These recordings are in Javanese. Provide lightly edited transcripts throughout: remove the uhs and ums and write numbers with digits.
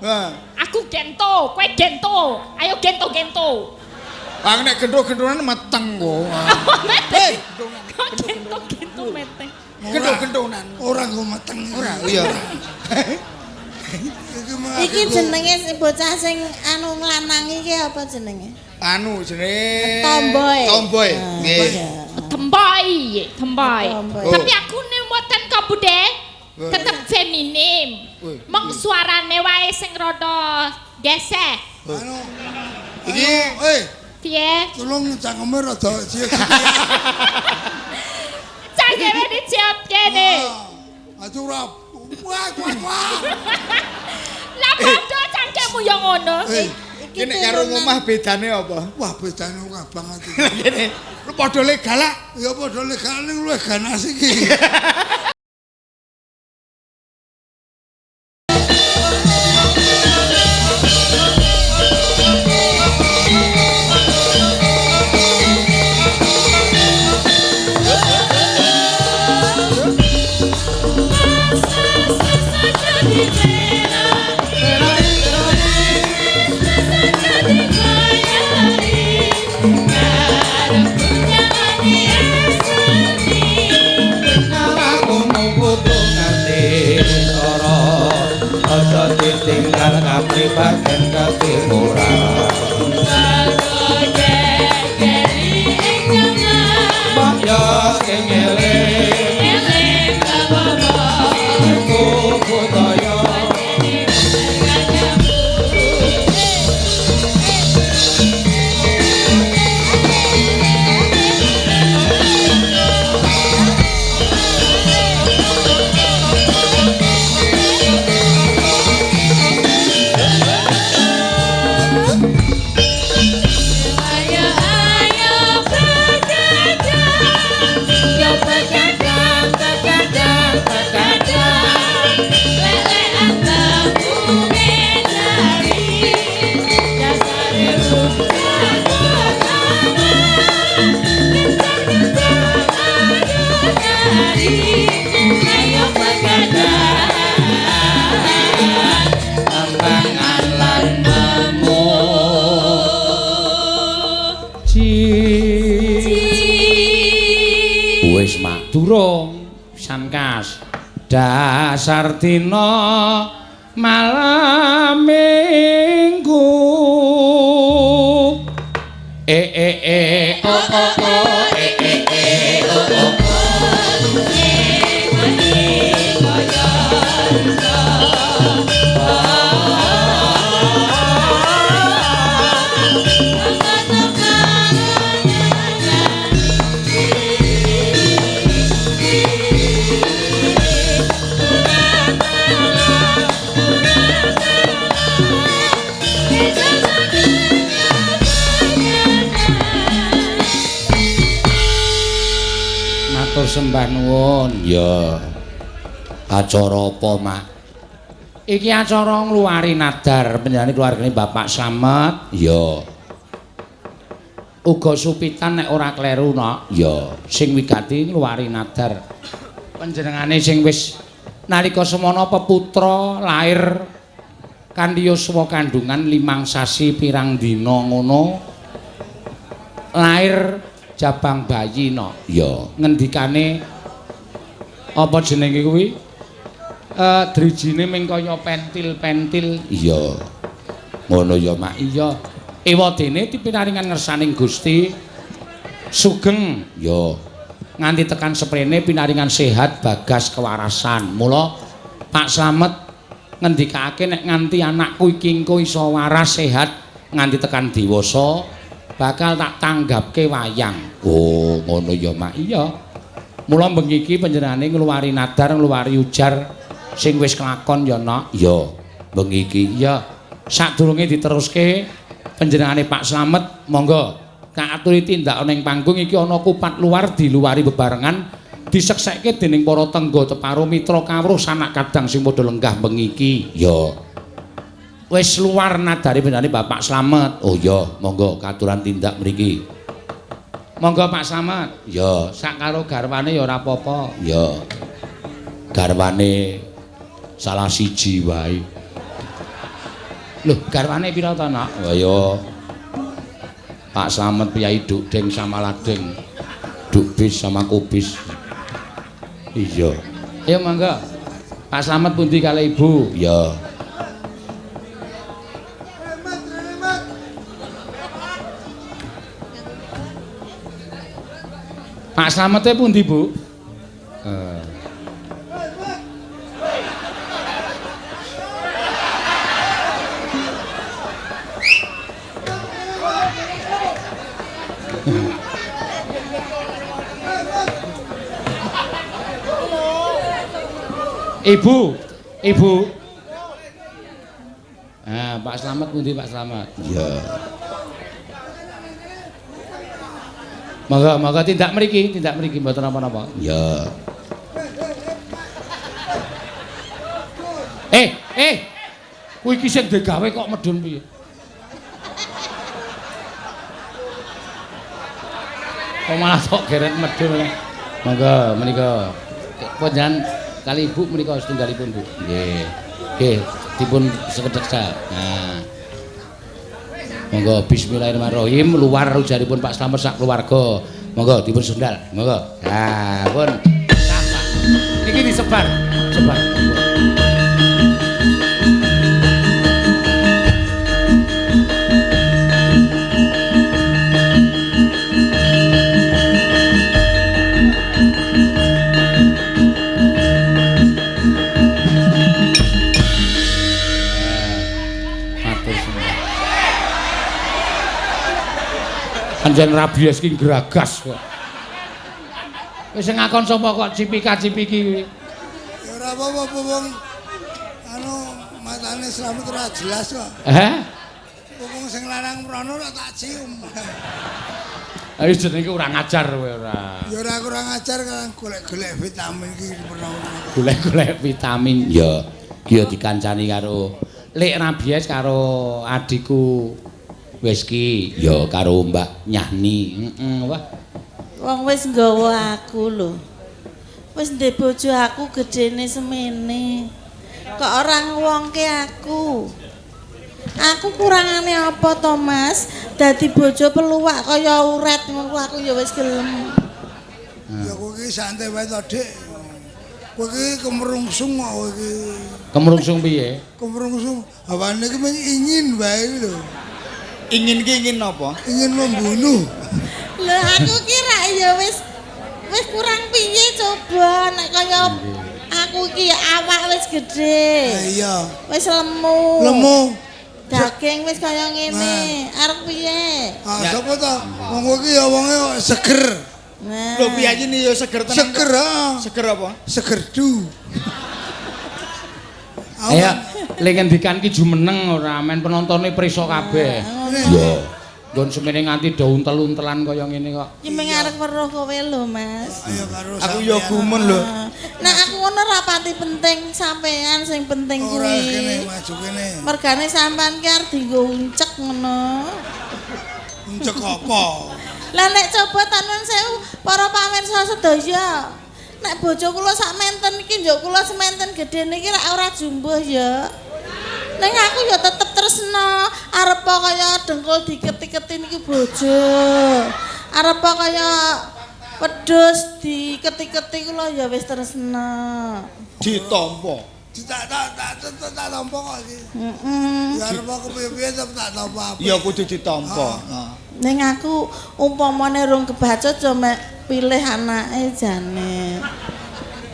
Heeh. Aku gento, kowe gento. Ayo gento-gento. Ah nek gendho-gendhonan meteng kok. Hei, kok gento-gento meteng. Gendho-gendhonan. Ora nggo meteng. Ora, iya. Iki jenenge sing bocah sing anu nglanang iki apa jenenge? Anu jenenge Tomboy. Tomboy. Ah, Nggih. Tomboy, tomboy. Tomboy. Tapi aku nek mboten kok Bude. Tetep feminim. Mong suarane wae sing rada geseh. Anu Iki Piye? Tolong cangkeme rada ciut. Cangkeme diciot kene. Aja ora. Wah, wah, wah. Lah padha cangkemmu yo ngono. Iki nek karo ngomah bedane apa? Wah, bedane ora banget iki. Kene lu padha legal. Ya padha legal ning luwih ganas iki. Ditinggal kapribaden ketimuran Mbak sing eling iku budaya. Ambangan lan memu wis mak durung sankas dasar dina malam minggu e e e o o o e e e o o o. Matur sembah nuwun. Ya. Acara apa, Mak? Iki acara ngluwari nadar panjenengane keluargane Bapak Slamet. Ya. Uga supitan nek ora kleru, Nok. Ya, sing wigati ngluwari nadar. Panjenengane sing wis nalika semana peputra lair kanthi yuswa kandungan 5 sasi pirang dina ngono. Lair jabang bayi, Nok. Ya, ngendikane apa jenenge kuwi? Drijine ming kaya pentil-pentil. Iya. Ngono ya, Mak. Iya. Ewadene dipinaringan ngersaning Gusti sugeng. Ya. Nganti tekan seprene pinaringan sehat bagas kewarasan. Mula Pak Slamet ngendikake nek nganti anakku iki engko iso waras sehat nganti tekan dewasa bakal tak tanggapke wayang. Oh, ngono ya, Mak. Iya. Mula bengi iki panjenengane ngluwari nadar, ngluwari ujar sing wis kelakon ya, Nok. Iya, bengi iki. Iya. Sadurunge diteruske panjenengane Pak Slamet, monggo kaaturi tindak ana ing panggung iki ana kupat luar diluwari bebarengan diseksekke dening para tengga teparo mitra kawruh sanak kadang sing padha lenggah bengi iki. Ya. Wis luar nadare panjenengane Bapak Slamet. Oh iya, monggo katuran tindak mriki. Monggo Pak Slamet. Ya, sak karo garwane ya ora apa-apa. Ya. Garwane salah siji wae. Lho, garwane pira to, Nak? Wah ya. Pak Slamet piyai Dukdeng sama Ladeng. Dukbis sama Kubis. Iya. Ayo mangga. Pak Slamet pundi kalih Ibu? Iya. Pak Slamete pundi, Bu? Ibu, Ibu. Nah, Pak Slamet pundi Pak Slamet? Iya. Monggo, monggo tindak mriki mboten napa-napa. Iya. Eh. Kuwi iki sing digawe kok medhun piye? Kok malah tok geret medhun. Monggo menika. Panjenengan kali Ibu menika setunggalipun, Bu. Nggih. Nggih, dipun sekedhek sa. Nah. Monggo bismillahirrahmanirrahim luar ujaripun Pak Slamet sak keluarga. Monggo dipun sundal. Monggo. Nah, pun. Sah, Pak. Niki disebar. Sebar. Anjen rabies ki gragas kok. Wis sing ngakon sapa kok cipika-cipiki kuwi. Ya ora apa-apa wong anu matane Slamet ora jelas kok. Heh? Wong sing lanang mrono ora tak cium. Ayo jenenge kurang ajar kowe ora. Ya ora kurang ajar kan golek-golek vitamin iki menawa. Golek-golek vitamin ya. Ki ya dikancani karo Lek Rabies karo adikku wis ki ya karo Mbak Nyahni. Heeh, wah. Wong wis nggawa aku lho. Wis ndek bojo aku gedene semene. Kok ora ngwongke aku. Aku kurangane apa to, Mas? Dadi bojo peluwak kaya uret ngono aku ya wis gelem. Ya kowe iki santai wae to, Dik. Kowe iki kemrungsung kok kowe iki. Kemrungsung piye? Kemrungsung hawane iki mung ingin wae lho. Ingin ki ingin apa? Ingin membunuh. Lho aku kira ya wis kurang piye coba nek kaya aku iki awak wis gedhe. Iya. Wis lemu. Lemu. Daging wis kaya ngene. Arep piye? Ah sapa to? Wong kowe iki ya wonge kok seger. Nah. Lho piye iki ya seger tenan. Seger, heeh. Seger apa? Segerdu. Ayo, lek ngendikan ki jumeneng ora men penontone prisa kabeh. Iya. Nggon semene nganti do untel-untelan kaya ngene kok. Ki mung arep weruh kowe lho, Mas. Ayo karo aku ya gumun lho. Nah, aku ngono ora pati penting sampean sing penting kuwi. Ora kene maju kene. Mergane sampean ki arep dienggo uncek ngono. Uncek apa? Lah nek coba tanun sewu para pamirsa sedaya. Nek bojo kula sak menten iki njuk kula sementen gedene iki rak ora jumbuh ya. Ning aku ya tetep tresna, arep kaya dengkul diket-iketi niki bojo. Arep kaya wedhus diket-iketi kula ya wis tresna. Ditampa. Tak tampa kok iki. Heeh. Ya arep kepiye-piye tetep tak tampa. Ya kudu ditampa. Heeh. Ning aku umpamane rung kebacut yo mek pilih anake jane.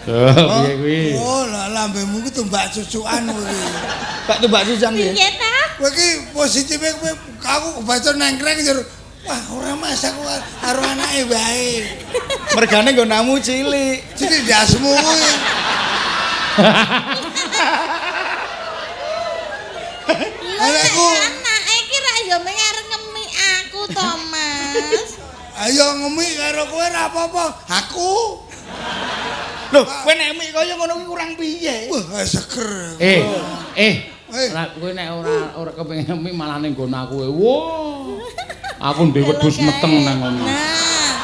Piye kuwi? Oh, lah lambemu ku tumbak cucukan kowe iki. Pak tumbak cucukan piye? Piye ta? Kowe iki positife kowe aku kebacut nengkreng njur. Wah, ora Mas aku karo anake wae. Mergane nggonamu cilik. Cilik ndasmu kuwi. Anakku anake iki rak ya mung arep ngemik aku to, Mas. Ayo ngemik karo kowe ora apa-apa. Aku. Lho, kowe nek emik kaya ngono kuwi kurang piye? Wah, seger. Ora kowe nek ora kepengin emik malah ning nggon aku. Wah. Aku ndek wedhus meteng nang ngono. Nah.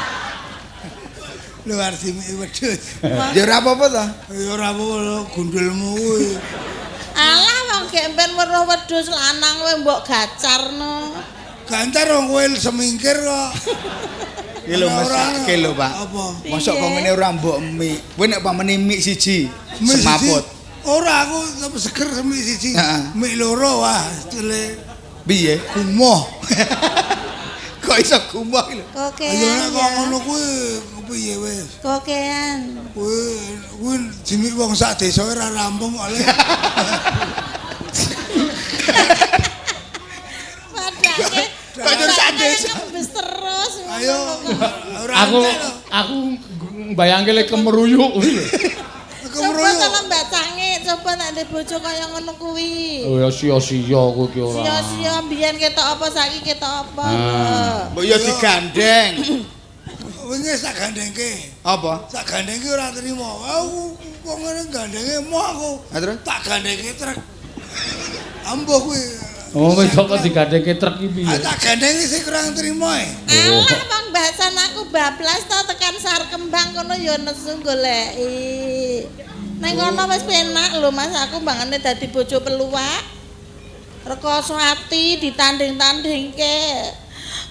Luar dimiki wedhus. Ya ora apa-apa ta? Ya ora apa-apa gundulmu kuwi. Alah wong gek ben weruh wedhus lanang kowe mbok gacarno. Gancar wong kowe semingkir kok. Iki lho mesake lho, Pak. Apa? Mosok kok ngene ora mbok mik. Kowe nek pamene mik siji Mik siji. semaput. Ora aku tetep seger semik siji. Heeh. Mik loro wah cele Piye? gumoh. Kok iso gumoh iki lho? Ayo Kokean. nek kok ya. ngono kuwi kepiye wis? Kokean. Kuwi kuwi jimik wong sak desa ora rampung kok le. Padake. Kok njur sak desa? Ngebes terus. Ayo ora Aku entek lho. aku mbayangke lek kemeruyuk kuwi lho. Coba Kemruyuk. kalau Mbak Cange, coba nek ndek bojo kaya ngono kuwi. Oh ya sia-sia kowe ki ora. Sia-sia mbiyen ketok apa saiki ketok apa. Ah. Mbok yo digandeng. Wingi sak gandengke. Apa? Sak gandengke ora trimo. Aku kok ngene gandenge moh aku. Ha terus? Tak gandengke truk. Ambuh kuwi. Oh wedok kok digandengke truk ki piye? Ah, tak gandengke sing kurang trimo e. Alah wong bahasan aku bablas to tekan Sar Kembang kono ya nesu goleki. Neng kono wis penak lho Mas, aku mbangane dadi bojo peluwak. Rekoso ati ditanding-tandingke.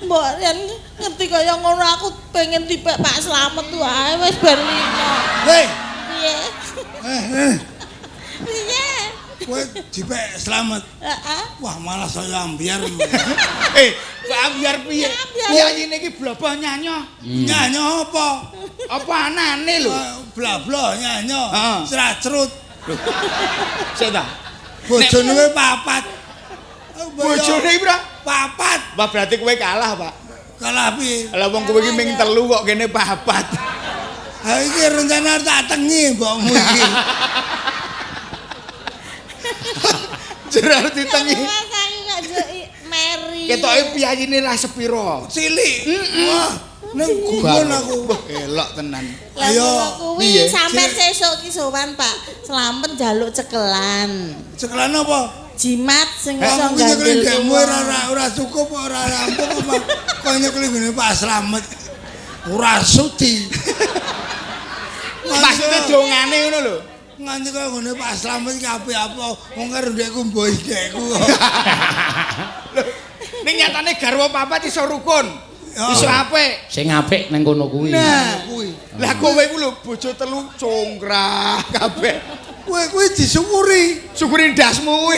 Mbok yen ngerti kaya ngono aku pengen dipek Pak Slamet wae wis bar limo. Hei, Piye? eh, Piye? kowe dipek slamet. Heeh. Wah, malah saya ambiar. Eh, kok ambiar piye? Ambiar. Piyayine iki bloboh nyanyo. Nyanyo apa? Apa anane lho? Bla-bla nyanyo. Heeh. Cracrut. Sik ta. Bojone kowe papat. Bojone iki, Bro. Papat. Wah, berarti kowe kalah, Pak. Kalah piye? Lah wong kowe iki ming telu kok kene papat. Ha iki rencana tak tengi mbokmu iki. Jerar ditengi. Mas aku kok njuk Mary. Ketoke piyayine lah sepiro. Cilik. Wah, nang gumun aku. Wah, elok tenan. Lah Ayo, ngono kuwi piye? sampean sesuk ki sowan Pak Slamet njaluk cekelan. Cekelan apa? Jimat sing iso Aku nyekeli gandel ndekmu kuwi. ora cukup ora rampung apa kok nyekeli ngene Pak Slamet. Ora sudi. Maksudnya dongane ngono lho. Nganti kaya ngene Pak Slamet iki apik-apik wong karo ndekku mbok ndekku. Ning nyatane garwa papat iso rukun. Ya. Iso apik. Sing apik nang kono kuwi. Nah, Kuwi. lah kowe iku lho bojo telu congkrah kabeh. Kowe kuwi disyukuri. Syukuri ndasmu kuwi.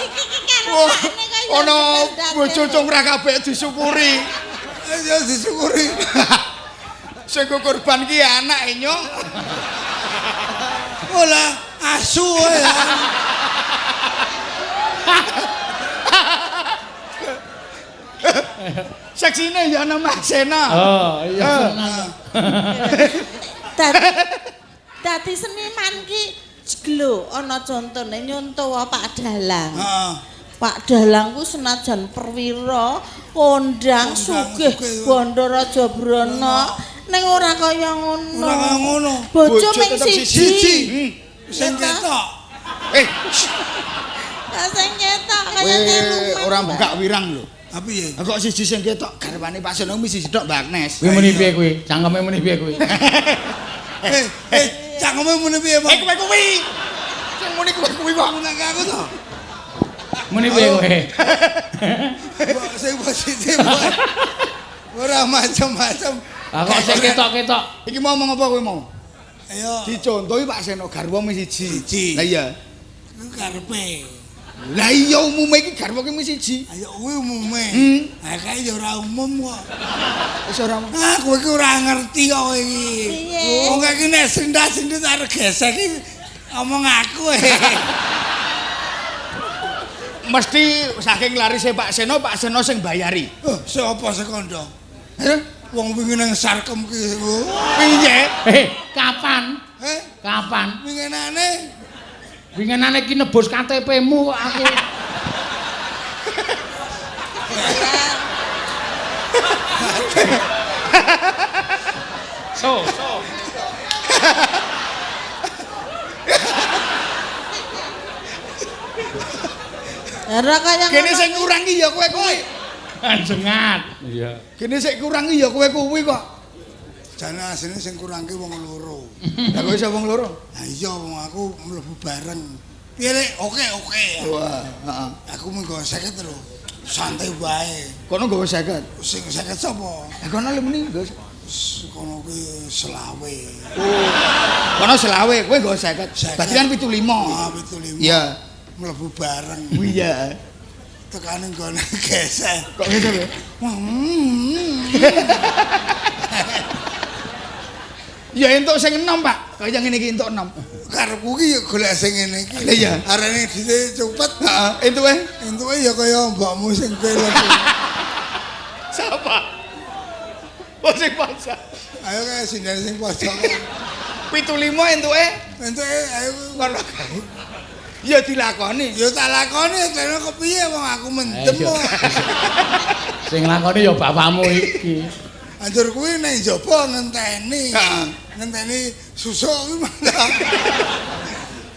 Iki ki karo Wah, sakne kaya Ana nyekel bojo ndase. congkrah kabeh disyukuri. Ya disyukuri. Sing korban ki anake nyok. Ola asu wae. Seksine ya ana Mas Sena. Oh iya tenan. Dadi seniman ki glo ana contone nyontoh Pak Dalang. Heeh. Pak Dalang ku senajan perwira, kondang, sugih, sugih. bondo raja brana, ning ora kaya ngono. Ora kaya ngono. Bojo Bojo ming tetep siji. Siji. Hmm. Sing Ya ta? ketok. Eh, Lah sing ketok kaya kowe keluman. ora buka wirang lho. Apa piye? Kok siji sing ketok garwane Pak Seno mesti sitok Mbak Agnes. Kuwi muni piye kuwi? Cangkeme muni piye kuwi? Eh, eh, cangkeme muni piye, Pak? Eh kowe kuwi. Sing muni kowe kuwi kok. Ngene aku to. Muni piye kowe? Mbok sing positif. Mbok. Ora macam-macam. Lah kok sing ketok-ketok. Iki mau ngomong apa kowe mau? Ayo. Dicontohi Pak Seno garwa mung siji. Siji. Lah iya. Iku karepe. Lah iya umume iki garwa ki mung siji. Ayo kuwi umume. Hmm. Ha kae ya ora umum kok. Wis ora Ah, kowe iki ora ngerti kok kowe iki. Piye? Wong iki nek sendat-sendut arep gesek iki omong aku. Mesti saking larise Pak Seno, Pak Seno sing bayari. Oh, sapa sing kandha? Hah? Wong wingi nang Sarkem ki. Oh. Piye? Eh, kapan? Eh, Kapan? winginane Winginane ki nebus KTP-mu kok aku. So, so. Ora kaya Kene ngono. sing kurang ki ya kowe kuwi. Jengat. Iya. Kene sing kurang ki ya kowe kuwi kok. Jane asline sing kurang ki wong loro. Lah kok iso wong loro? Lah iya wong aku mlebu bareng. Piye Lek? Oke, oke. Wah, heeh. Aku mung nggawa 50 lho. Santai wae. Kono nggawa 50. Sing 50 sapa? Lah kono lho muni nggawa. Kono kuwi selawe. Kono selawe, kowe nggawa 50. Berarti kan 75. Ah, 75. Iya. Mlebu bareng. Iya. Tekane nggone gesek. Kok ngene lho? Wah, Ya entuk sing enom, Pak. Kaya ngene iki entuk enom. Karepku ki ya golek sing ngene iki. Lah iya. Arene dhite cupet. Heeh, entuke. Entuke ya kaya mbokmu sing kowe lho. Siapa? Oh sing pojok. Ayo kaya sindene sing pojok. 75 entuke. Entuke ayo Ngono. Ya dilakoni. Ya tak lakoni kene kepiye wong aku mendem Ayo. kok. Sing nglakoni ya bapakmu iki. Anjur kuwi ning jaba ngenteni. Heeh. Ngenteni susuk kuwi malah.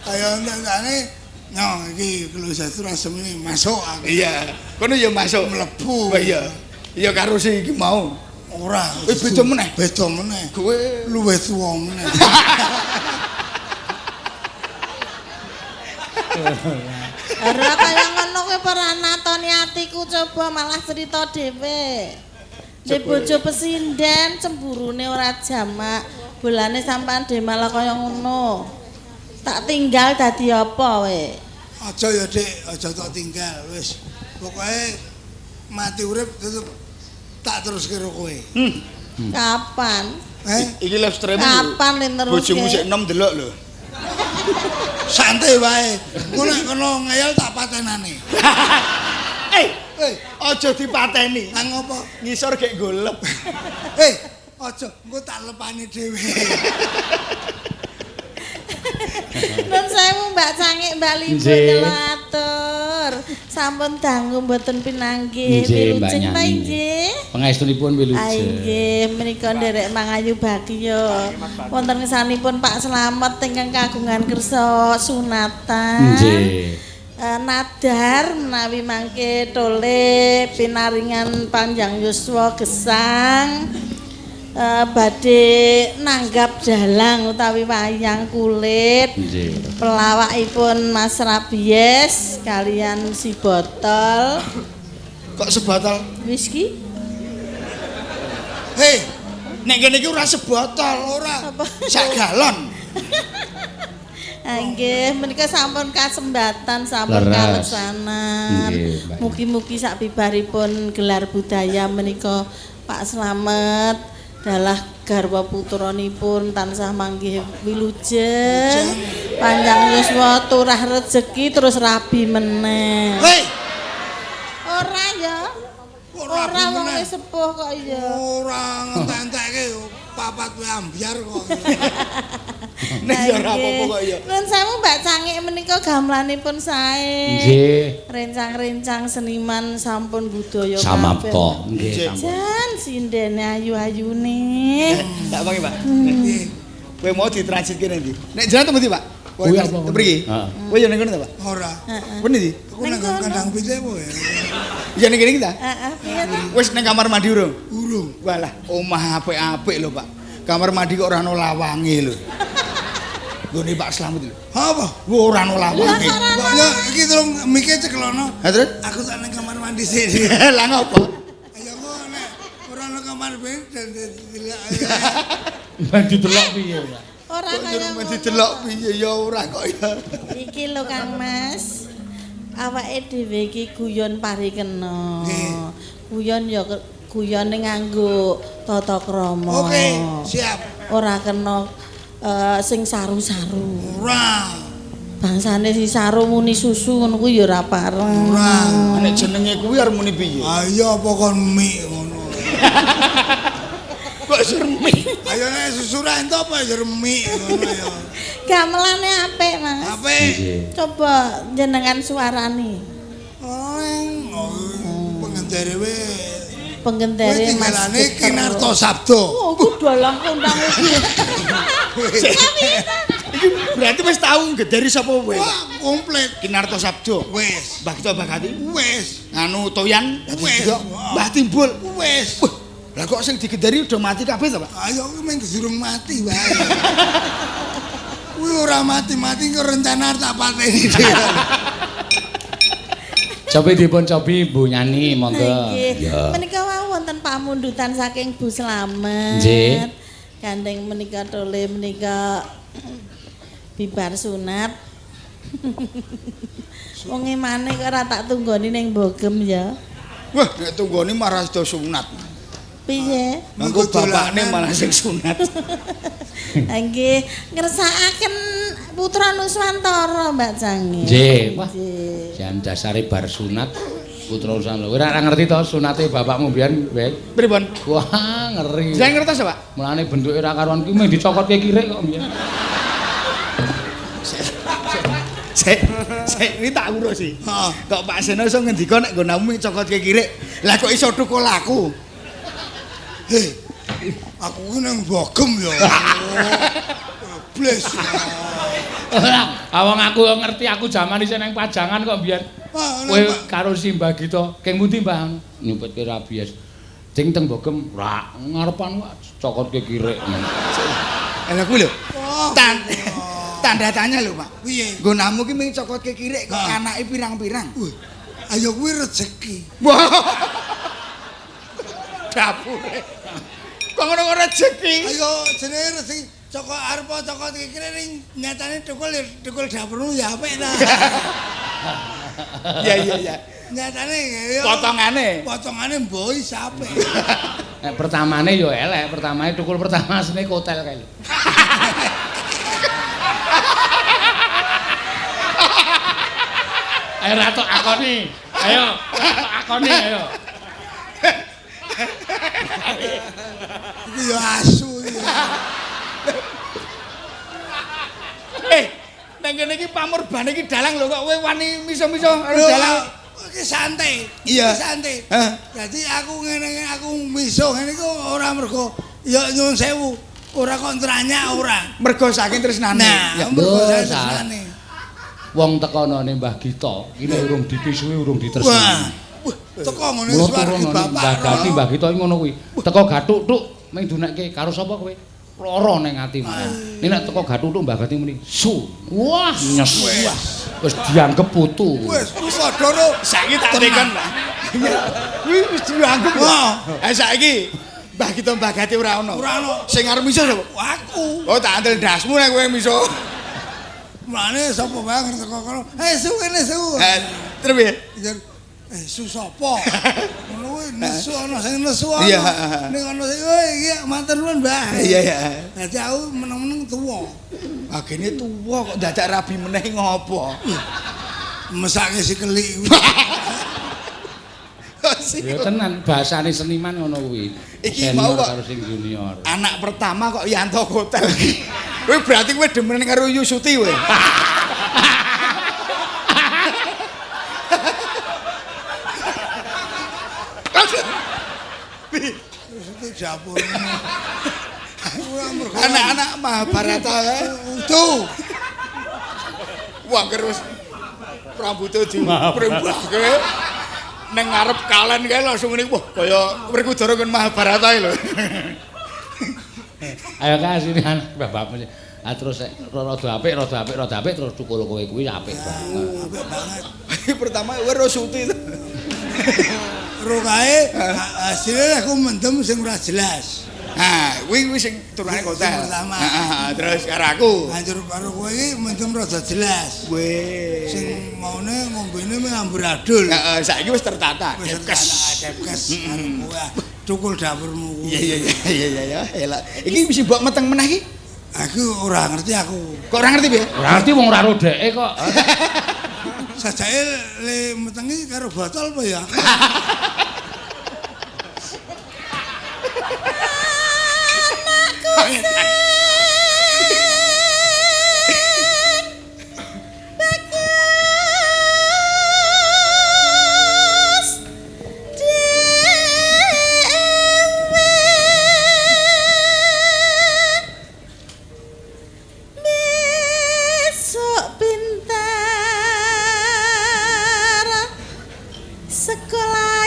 Kaya entene no iki klo satu rasem masuk aku. Iya. Kono ya masuk. Mlebu. Wah iya. Iya karo sing iki mau. Ora. Wis beda meneh. Beda meneh. Kowe Luwih tuwa meneh. Ora kaya ngono kowe ora natoni atiku coba malah cerita dhewe. Ndek bojo pesinden cemburune ora jamak, bolane sampean dhewe malah kaya ngono. Tak tinggal dadi apa kowe? Aja ya Dik, aja tak tinggal wis. Pokoke mati urip tetep tak terus karo kowe. Kapan? Eh, iki live streaming. Kapan le terus? Bojomu sik enom delok lho. Santai wae. Engko nek kono ngeyel tak patenane. Eh, aja dipateni. Lah ngopo? Ngisor gek golep. Eh, aja engko tak lepane dhewe. Nun sewu Mbak Cangik, Mbak Limbuk Nggih. kula atur. Sampun dangu mboten pinanggih. Nggih, Mbak Wilujeng ta Nyani. nggih. Pangestunipun wilujeng. Nggih, menika nderek mangayu bagya. Wonten ngesanipun Pak Slamet ingkang kagungan kersa sunatan. Nggih. Nadar menawi mangke tole pinaringan panjang yuswa gesang badhe nanggap dalang utawi wayang kulit. Nggih. Pelawakipun Mas Rabies kalian si botol Kok sebotol? whisky. Hei, Nek kene iki ora sebotol, ora. Apa? Sak galon. Nggih, menika sampun kasembatan, sampun Leres. kaleksanan. Nggih, Mbak. Mugi-mugi sabibaripun gelar budaya menika Pak Slamet dalah garwa putranipun tansah manggih wilujeng, panjang yuswa turah rejeki terus rabi meneh. Hei, Ora ya. kok Ora rabi wong meneh? wis sepuh kok ya. Ora ngentek-entekke papat wae ambyar kok. Nek ya ora apa-apa kok ya. Nuwun sewu Mbak Cangik menika gamelanipun sae. Nggih. Rencang-rencang seniman sampun budaya Samapta. Nggih, sampun. Jan sindene ayu-ayune. Tak pangi, Pak. Kowe mau ditransitke nanti. Nek jalan temu ndi, Pak? Kuwi apa? Mriki. Heeh. Kowe yo ning kono ta, Pak? Ora. Kowe ndi? Aku nang kandang pitik apa ya? Ya ning kene iki ta? Heeh, piye ta? Wis ning kamar mandi urung? Urung. Walah, omah apik-apik lho, Pak. Kamar mandi kok ora ono lawange lho. Nggone Pak Slamet lho. Apa? Wah, ora ono lawange. Kok ya iki tolong mike cekelono. Ha terus? Aku tak nang kamar mandi sik. Lah ngopo? Ayo kok nek ora ono kamar ben dan didelok. Ben didelok piye, Pak? Ora Kok kaya nyuruh men ngono. didelok piye ya ora kok ya. Iki lho Kang Mas. Awake dhewe iki guyon parikena. Nggih. Guyon ya guyone nganggo tata krama. Oke, siap. Ora kena sing saru-saru. Ora. Bangsane sing saru muni susu ngono kuwi ya ora pareng. Ora. Nek jenenge kuwi arep muni piye? Ayo apa kon mie ngono. Kok sermi? Ayo nek susu ra entuk apa ya mie ngono ya. Gamelane apik, Mas. Apik. Nggih. Coba jenengan suarane. Oh, pengendare we. Penggendere Kowe Mas. tinggalane Geter. Kinarto Sabdo. Oh, ku dalang kondang iki. Iki berarti wis tau ngederi sapa kowe? Wah, komplit. Kinarto Sabdo. Wis. Mbah Gito Mbah Gati. Wis. Anu Toyan Wis. Mbah Timbul. Wis. Wah, lah kok sing digederi udah mati kabeh ta, Pak? Ayo kuwi mung durung mati wae. Kuwi ora mati-mati kok rencana tak pateni dhewe. Cobi dipun cobi Bu Nyani monggo. Nggih. Menika wau wonten pamundutan saking Bu Slamet. Nggih. Gandeng menika tole menika bibar sunat. Wong emane kok ora tak tunggoni ning Bogem ya. Wah, nek tunggoni marah sida sunat. Piye? Mengko bapakne malah sing sunat. Nggih, ngersakaken putra Nuswantara Mbak Jange. Nggih. Wah. Jan dasare bar sunat putra Nuswantara. Kowe ora ngerti to sunate bapakmu mbiyen, Bek? Pripun? Wah, ngeri. Jenengan ngertos ya, Pak? Mulane bentuke ora karuan kuwi mung dicokotke kirik kok mbiyen. Sik, sik ini tak urusi. Heeh. Kok Pak Seno iso ngendika nek nggonamu cokotke kirik. Lah kok iso tukul aku? Hei, aku ki nang Bogem ya. Bles. Ora, wong aku ngerti aku jaman isih nang Pajangan kok mbiyen. Kowe karo si Mbah Gita, keng pundi Mbah? Nyumpetke rabies. Ding teng Bogem, ra ngarepan cokotke kirik. Lah kuwi lho. Tanda tanya lho, Pak. Piye? Nggonamu ki mung cokotke kirik kok anake pirang-pirang. Ayo kuwi rezeki. Wah. Dapure. Kok ngono kok rezeki? Ayo jenenge rezeki. Cokot arep cokot kikire ning nyatane tukul tukul dapurmu ya apik ta. Iya iya iya. Nyatane ya potongane. Potongane mboi apik. Nek pertamane ya elek, pertamane tukul pertama asline kotel kae lho. Ayo ratok akoni. Ayo, ratok akoni ayo. Iki ya asu iki. Nang kene iki pamurbane iki dalang lho kok kowe wani miso-miso karo dalang. Iki santai. Iya. Santai. Dadi aku ngene aku miso ngene iku ora mergo ya nyuwun sewu, ora kok nranyak ora. Mergo saking tresnane. Nah, mergo saking tresnane. Wong tekonane Mbah Gita, iki urung dipisuhi urung ditresnani. Wah, teko ngene swarga bapak. Mbah Gati Mbah Gita iki ngono kuwi. Teko gathuk tuk ming dunekke karo sapa kowe? Lara ning ati malah. Nek teko gathuk tuk Mbah Gati muni, "Su." Wah, nyes. Wis dianggep putu. Wis padha ro. Saiki tak tekon, Pak. Kuwi wis dianggep. Ha saiki Mbah Gita Mbah Gati ora ono. Ora ono. Sing arep miso sapa? Aku. Oh, tak antel ndasmu nek kowe miso. Mulane sapa wae ngerti teko kono. Eh, su kene su. Terus piye? Su sapa? Ngono kuwi nesu ana sing nesu ana. Iya. Ning ana sing oh iki matur nuwun, Mbah. Iya, iya. Dadi aku meneng-meneng tuwa. Agene tuwa kok dadak rabi meneh ngopo? Mesake si kelik. Ya tenan bahasane seniman ngono kuwi. Iki mau kok karo sing junior. Anak pertama kok Yanto Kotel. Kowe berarti kowe demen karo Yusuti kowe. Yusuti dapur. Anak-anak Mahabharata kae. Tuh. Wah terus rambutnya diprembahke. Neng ngarep kalen kae langsung ngene wah kaya Werkudara kon Mahabharata lho. Ayo kae sini anak bapakmu. Ah terus rada apik, rada apik, rada apik terus tukul kowe kuwi apik banget. Apik banget. Pertama kowe ro suti to. Ro kae hasilnya aku mendem sing ora jelas. Ha, kuwi kuwi sing turune kotel. Pertama. Heeh, terus karo aku. Hancur karo kowe iki mendem rada jelas. Weh. Sing maune ngombene mung amburadul. Heeh, saiki wis tertata. Wis tertata depkes karo kowe. Tukul dapurmu kuwi. Iya iya iya iya iya, elok. Iki wis mbok meteng meneh iki? Aku ora ngerti aku. Kok ora ngerti piye? Ora ngerti wong ora rodeke kok. Sajake le metengi karo botol apa ya? Anakku sing bagus dhewe besok pintar sekolah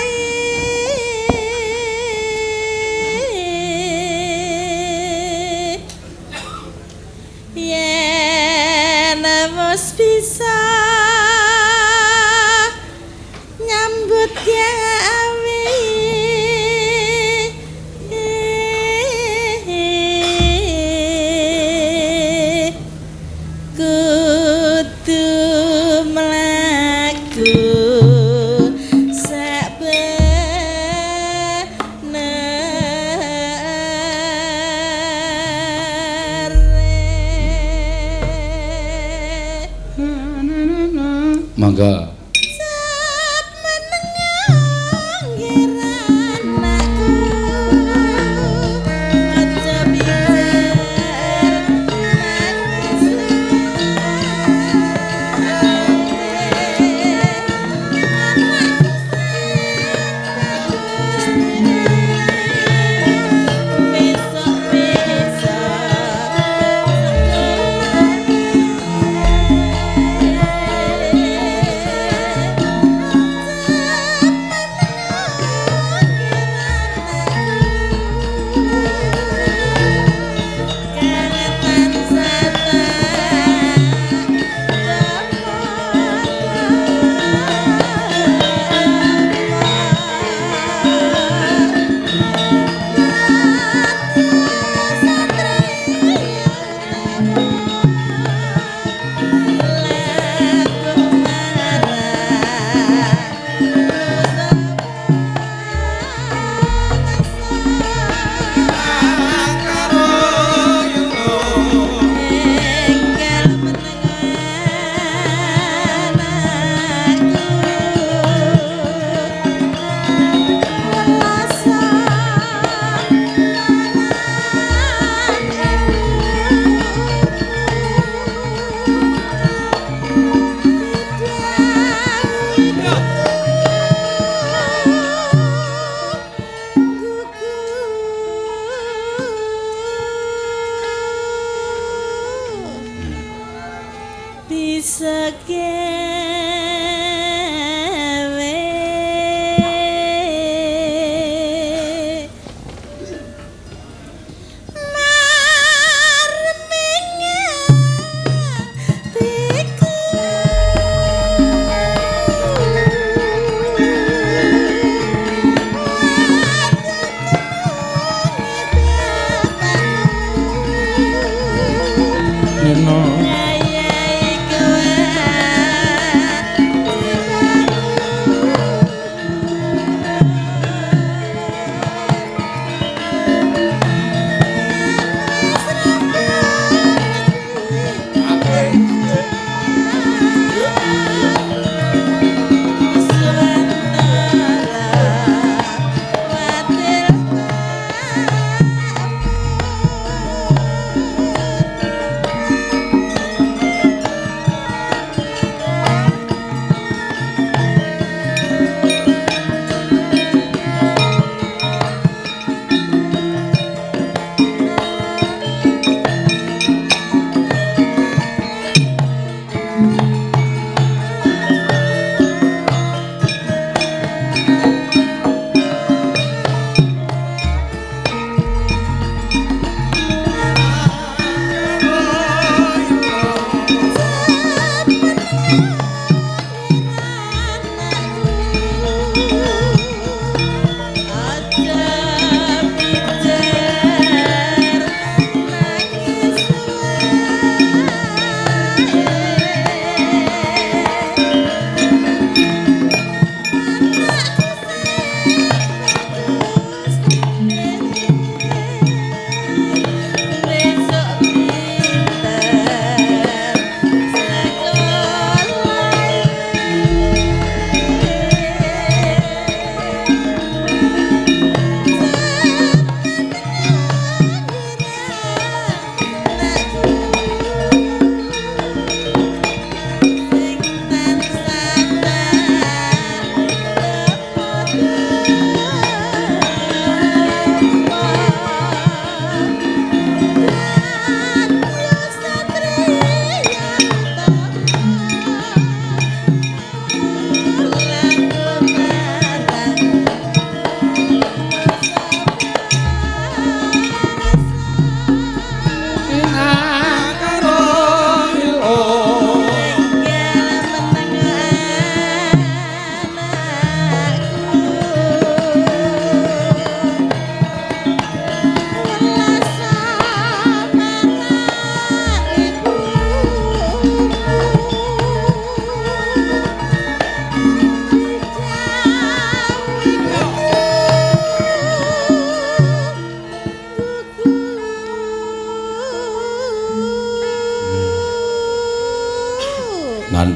Mlaku sak benere. Monggo. Sap menengah anakku, aja pikir besok-besok.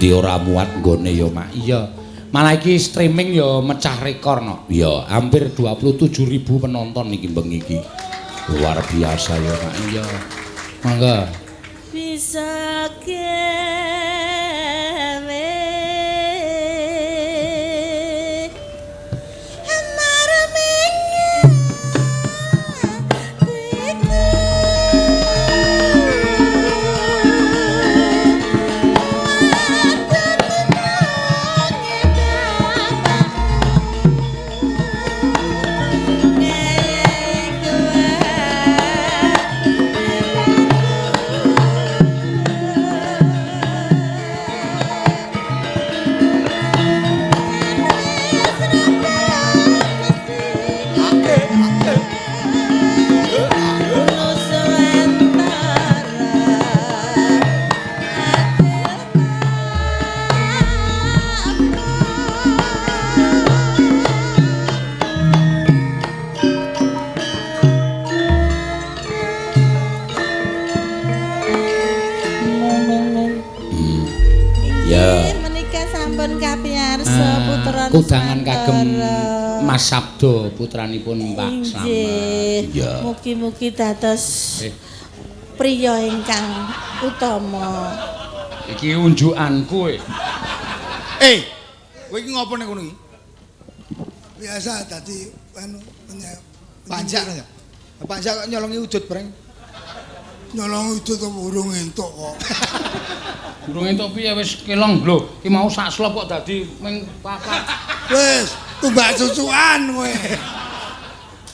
Endi ora muat nggone ya, Mak. Iya. Malah iki streaming ya mecah rekor no. Iya, hampir 27.000 penonton iki bengi iki. Luar biasa ya, Mak. Iya. Mangga. Bisa gawe Kudangan kagem Mas Sabdo putranipun Pak Slamet. Iya. Mugi-mugi dados priya ingkang utama. Iki unjukanku. Kowe iki ngopo ning kono iki? Biasa dadi anu panjak ya. Panjak kok nyolongi udut bareng. Nyolongi udut kok urung entuk kok. Durung entuk piye wis kelong lho. Ki mau sak slop kok dadi ming papat. Wis, tumbak cucukan kowe.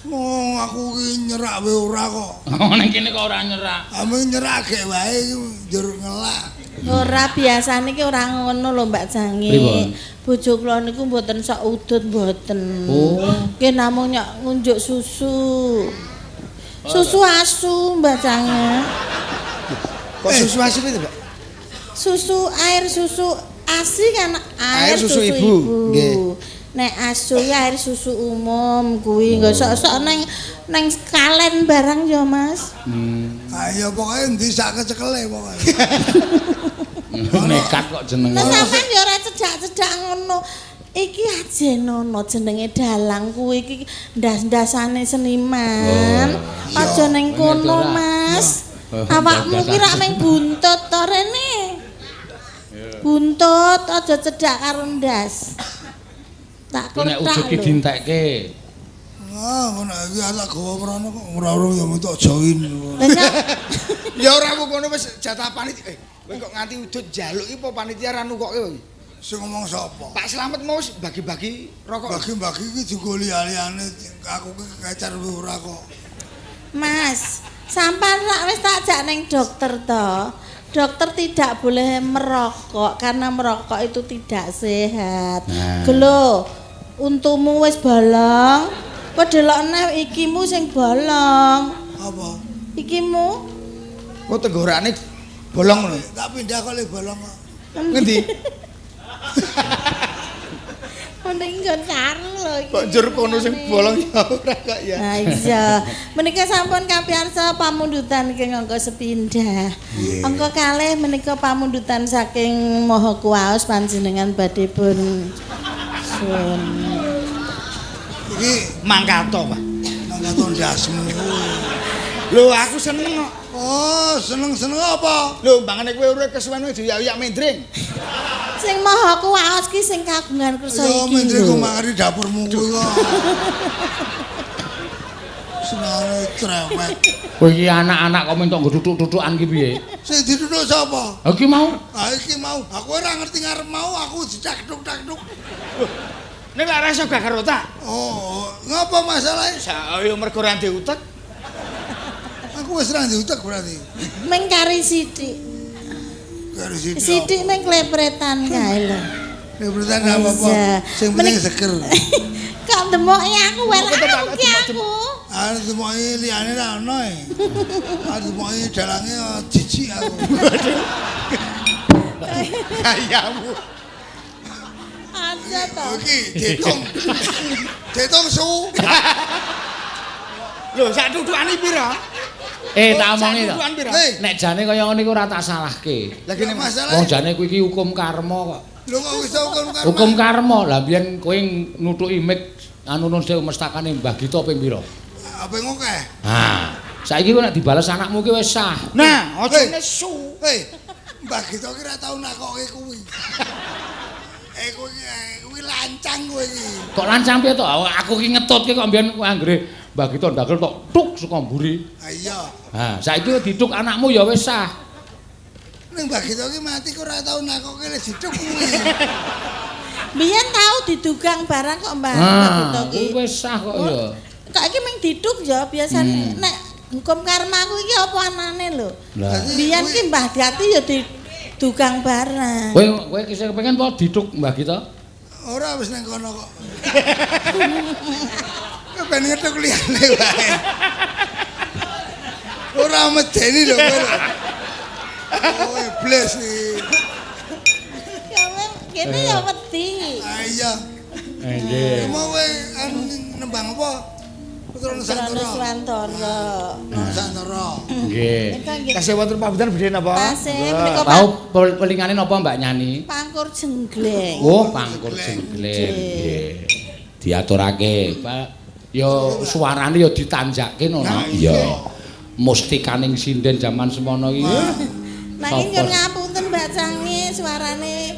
Wong aku ki nyerak wae ora kok. Ning kene kok ora nyerak. Ame nyerak gek wae njur ngelak. Ora biasane ki ora ngono lho Mbak Jangi. Bojo kula niku mboten sok udut mboten. Oh. Nggih namung nyok ngunjuk susu. Susu asu Mbak Jangi. Kok susu asu piye, Mbak? Susu air susu asi kan air susu ibu. Nggih. Nek asu ya air susu umum kuwi nggo sok-sok neng kalen barang ya Mas. Ayo pokoke endi sak kecekele pokoke. Nekat kok jenenge. Lah sampean ya ora cedak-cedak ngono. Iki ajenono jenenge dalang kuwi iki ndas-ndasane seniman. Aja ning kono Mas. Awakmu ki rak mung buntut to rene. Buntut aja cedak karo ndas. Tak nek ujug ki dintekke. Ah, ngono iki tak gawa mrono kok ora-ora ya entuk join. Ya ora kono wis jatah panitia. Kowe kok nganti udut njaluk iki apa panitia ra nukokke kowe? Sing ngomong sapa? Pak Slamet mau bagi-bagi rokok. Bagi-bagi iki dienggo liya-liyane aku ki kecer ora kok. Mas, sampean rak wis tak jak ning dokter to. Dokter tidak boleh merokok karena merokok itu tidak sehat. Nah. Gelo, untumu wis bolong. Kok delokne ikimu sing bolong. Apa? Ikimu. Kok tenggorokane bolong ngono? Tak pindah kok le bolong kok. Ngendi? Mending nggon saru lho iki. Kok njur kono sing bolong ya ora kok ya. Ha iya. Menika sampun kapiyarsa pamundutan ingkang angka sepindah. Angka kalih menika pamundutan saking Maha Kuwaos panjenengan badhe pun sun. Iki mangkato, Pak. Mangkato ndasmu. Lho aku seneng kok. Oh, seneng-seneng apa? Lho, mbangane kowe urip kesuwen diuyak-uyak mendring. Sing Maha Kuwaos ki sing kagungan kersa iki. Yo mendring kok mari dapurmu kuwi kok. Senane cerewet. Kowe iki anak-anak kok mentok nggo tutuk-tutukan ki piye? Sing ditutuk sapa? Ha iki mau. Ha iki mau. Aku ora ngerti ngarep mau, aku dicak-tuk-tak-tuk. Nek lak ora iso gagar otak. Oh, ngapa masalahe? Ayo mergo ora ndek utek. Aku wis ora ndek utek berarti. Meng kari sithik. Kari sithik. Sithik meng klepretan kae lho. Klepretan apa-apa. Sing penting seger. Kok demoke aku wae aku ki aku. Ah demoke liyane ra ono e. Ah demoke dalange jijik aku. Gayamu. Aja to. Iki ditung. Ditung su. Lho sak tutukane pira? Tak omongi to. Nek jane kaya ngene iku ora tak salahke. Lah gene masalah. Wong jane kuwi iki hukum karma kok. Lho kok iso hukum karma? Hukum karma. Lah biyen kowe nutuki mik anu nun sewu mestakane Mbah Gita ping pira? Apa ngokeh? Ha, saiki kowe nek dibales anakmu ki wis sah. Nah, aja nesu. Hei, Mbah Gita ki ora tau nakoke kuwi. Kuwi kuwi lancang kowe iki. Kok lancang piye to? Aku ki ngetutke kok mbiyen anggere Mbah Gita ndagel tok tuk saka mburi. Ha iya. Ha, saiki diduk anakmu ya wis sah. Ning Mbah Gita ki mati kok ora tau nakoke lek diduk kuwi. Biyen tau didugang barang kok Mbah Gita ki. Wis sah kok ya. Kok iki mung diduk ya biasane nek hukum karma kuwi iki apa anane lho. Biyen ki Mbah Gati ya didugang barang. Kowe kowe ki pengen apa diduk Mbah Gita? Ora wis nang kono kok. Ben ngetuk liyane wae. Ora medeni lho kowe. Oh, iblis iki. Kowe kene ya wedi. Ha iya. Nggih. Mau kowe anu nembang apa? Putra Nusantara. Nusantara. Nusantara. Nggih. Tasih wonten pambutan bedhe napa? Tasih menika Tau pelingane napa Mbak Nyani? Pangkur Jenggleng. Oh, Pangkur Jenggleng. Nggih. Diaturake. Ya suarane ya ditanjake ngono. Iya. Mustikaning sinden jaman semono iki. Nanging nyuwun ngapunten Mbak Cangi, suarane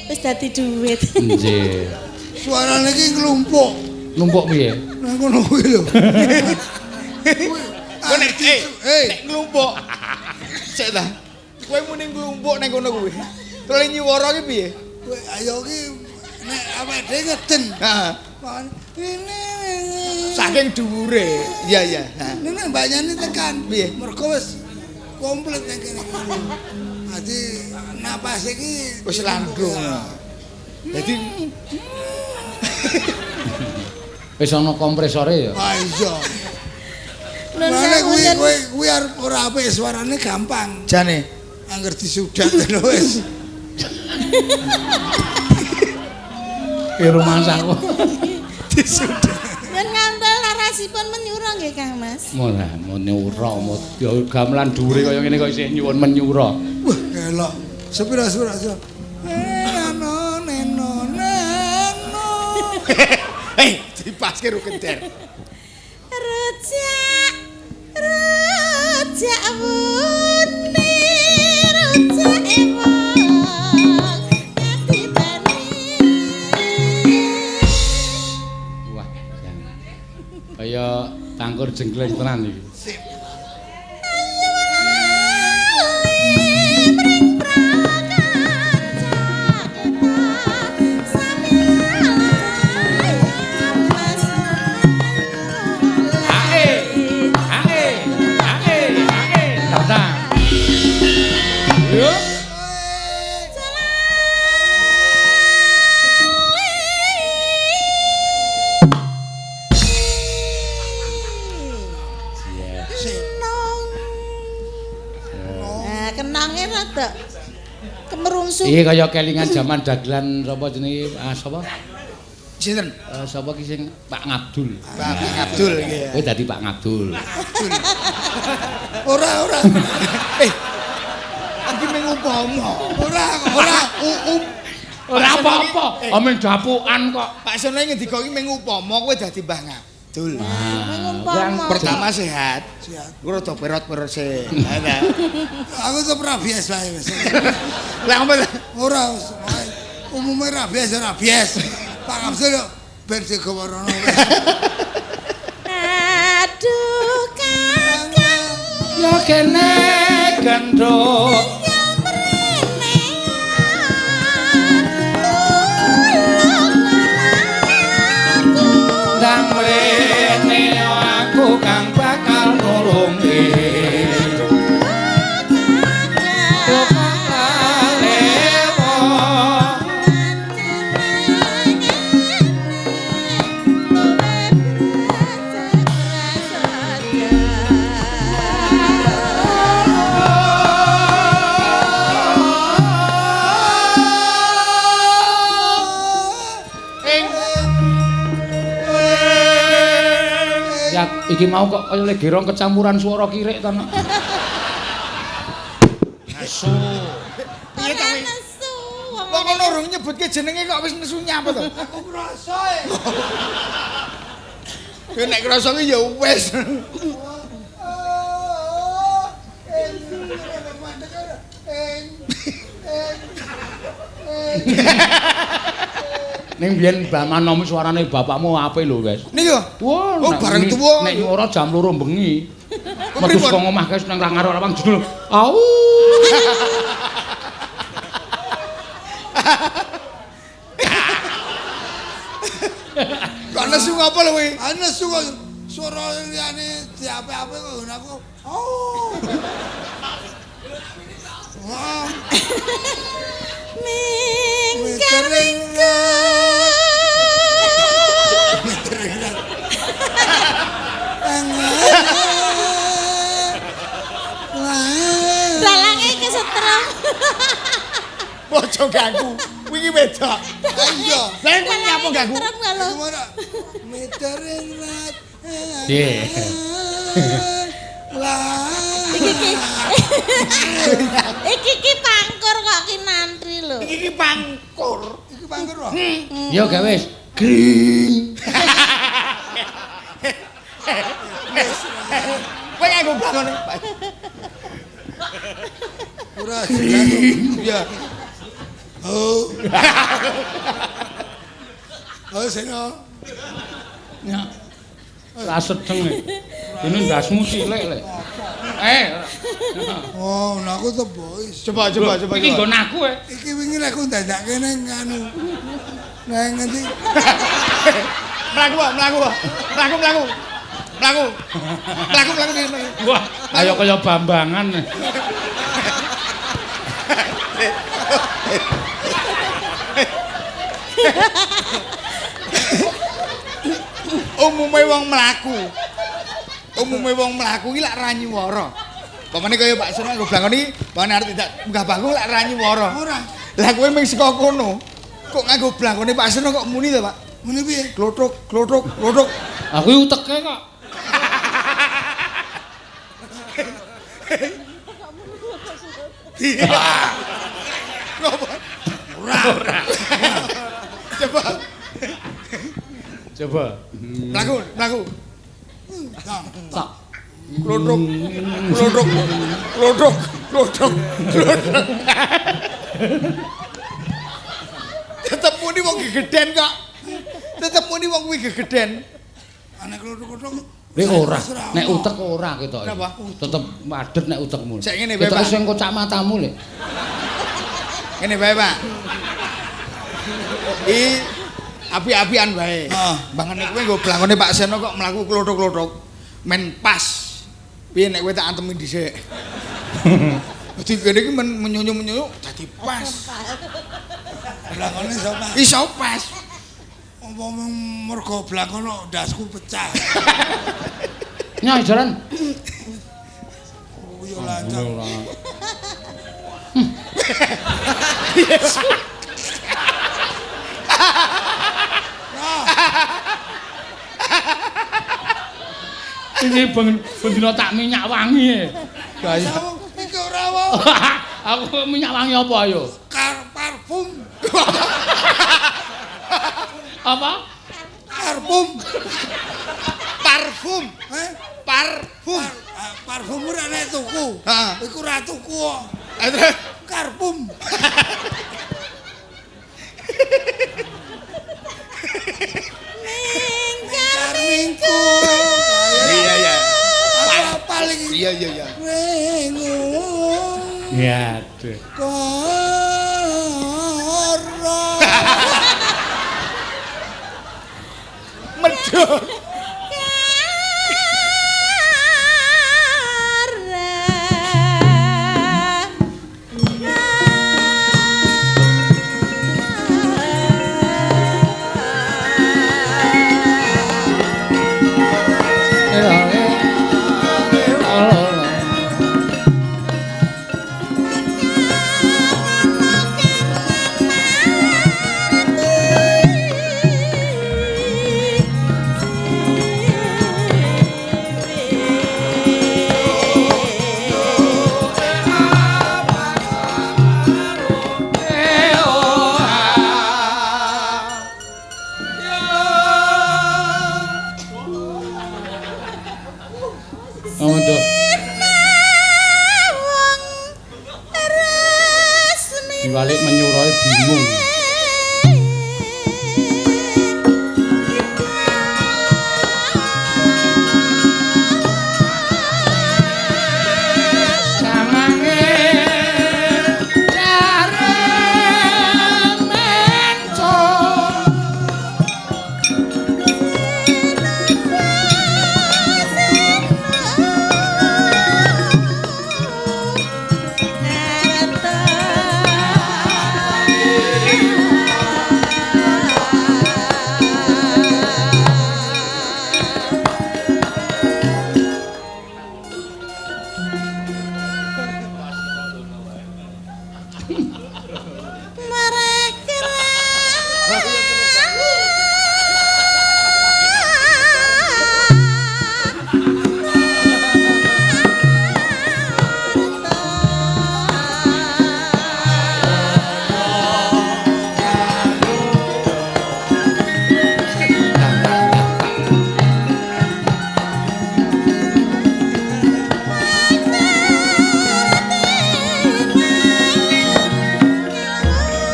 wis dadi duit. Nggih. Suarane iki nglumpuk. Numpuk piye? Nang ngono kuwi lho. Kowe nek nek nglumpuk. Sik ta. Kowe muni nglumpuk nang kono kuwi. Terus nyuwara ki piye? Kowe ayo ki nek awake dhewe ngeden. Heeh. Saking dhuwure. Iya iya. Nek Mbak Nyani tekan piye? Mergo wis komplit nang kene. Dadi napas iki wis landung. Dadi wis ana kompresore ya. Ha iya. Mulane kuwi kuwi arep ora apik suarane gampang. Jane angger disudat lho wis. Ki rumangsaku. Disudat. Yen ngantel larasipun menyura nggih Kang Mas. Ora menyura, ya gamelan dhuwure kaya ngene kok isih nyuwun menyura. Wah, elok. Sepira-sepira. Neno neno neno. Hei, dipaske ro keder. Rujak rujak wuni rujak ewang katibane. Wah, kaya Pangkur Jenggleng tenan iki. Sip. Iki kaya kelingan jaman dagelan sapa jenenge? Sapa? Sinten? Sapa ki sing Pak Ngabdul. Pak Ngabdul iki ya. Kowe dadi Pak Ngabdul. Ora ora. Iki mung upama. Ora ora ora apa-apa. Omeng japukan kok. Pak Sono ngendika iki mung upama kowe dadi Mbah Ngabdul. Mung umpama. Pertama sehat. Sehat. Kowe rada perot-perot sih. Aku tetep rabies wae wis. Lah ngomong ora umume rabies rabies. Pak Ngabdul yo ben digawa rono. Aduh kakang ya kene gendhuk. Ndang mrene aku kang bakal nulungi. Iki mau kok kaya legerong kecampuran suara kirik to. Nesu. Piye ta kuwi? Nesu. Wong ngono urung nyebutke jenenge kok wis nesu nyapa to? Aku krasa e. Ya nek krasa ki ya wis. Ning biyen Mbah Manom suarane bapakmu apik lho, Wes. Niku. Wah, Oh, bareng tuwa. Nek ora jam 2 bengi. Metu Pripun? saka omah kae nang ngarep lawang judul. Au. Kok nesu ngapa lho kuwi? Ah nesu kok suara liyane diape-ape kok ngono aku. Oh. Wah, Mingkar mingkar. Dalange kesetrum. Ojo ganggu. Kuwi iki wedok. Iya. Lah kowe nyapa ganggu? Kesetrum gak lho. Gimana? Meterin rat. Piye? Lah. Iki ki. Iki ki pangkur kok ki nantri lho. Iki ki pangkur. Iki pangkur kok. Ya gak wis. Gring. Kowe nganggo blangkon. Ora jelas. Iya. Oh. Oh, sing. Ya. Ra sedeng. Ini ndasmu cilik lek. Eh. Oh, nah aku tuh boys. Coba coba coba. Iki nggon aku e. Iki wingi aku ndadake nang anu. Nang ngendi? Mlaku, Pak, mlaku, Pak. Mlaku, mlaku. Mlaku. Mlaku, mlaku mlaku. Wah, ayo kaya bambangan. Umume wong mlaku. Umume wong mlaku iki lak ra nyuwara. Pamane kaya Pak Seno nggo blangkon iki, pamane arep tidak munggah panggung lak ra nyuwara. Ora. Lah kowe ming saka kono. Kok nganggo blangkone Pak Seno kok muni to, Pak? Muni piye? Klothok, klothok, klothok. Aku iki uteke kok. Ngopo? Ora. Coba Coba. mlaku, mlaku. Tak. Klothok, klothok, klothok, klothok, klothok. Tetep muni wong gegeden kok. Tetep muni wong kuwi gegeden. Anak klothok-klothok. Nek ora, nek utek ora ketoke. Napa? Tetep madet nek utekmu. Sik ngene wae, Ketoke Pak. sing kocak matamu lek. Ngene wae, Pak. I api-apian wae. Ah. Bangane kowe nggo blangkone Pak Seno kok mlaku klothok-klothok. Men pas. Piye nek kowe tak antemi dhisik. Dadi kene iki men menyunyu-menyunyu dadi pas. Blangkone sapa? Iso pas. Umpama mergo blangkon kok ndasku pecah. Nyai jaran. Oh, yo lancar. Ini ben bendina tak minyak wangi. E. Gaya. Iki ora wae. Aku minyak wangi apa ayo? Kar parfum. Apa? Parfum. Parfum. Eh? Parfum. Parfum ora nek tuku. Heeh. Iku ora tuku kok. Eh, terus? Karpum. Mingkar Mingku. Iya iya. Aku paling Iya iya iya. Rengu. Ya, aduh. Koro. Medhot.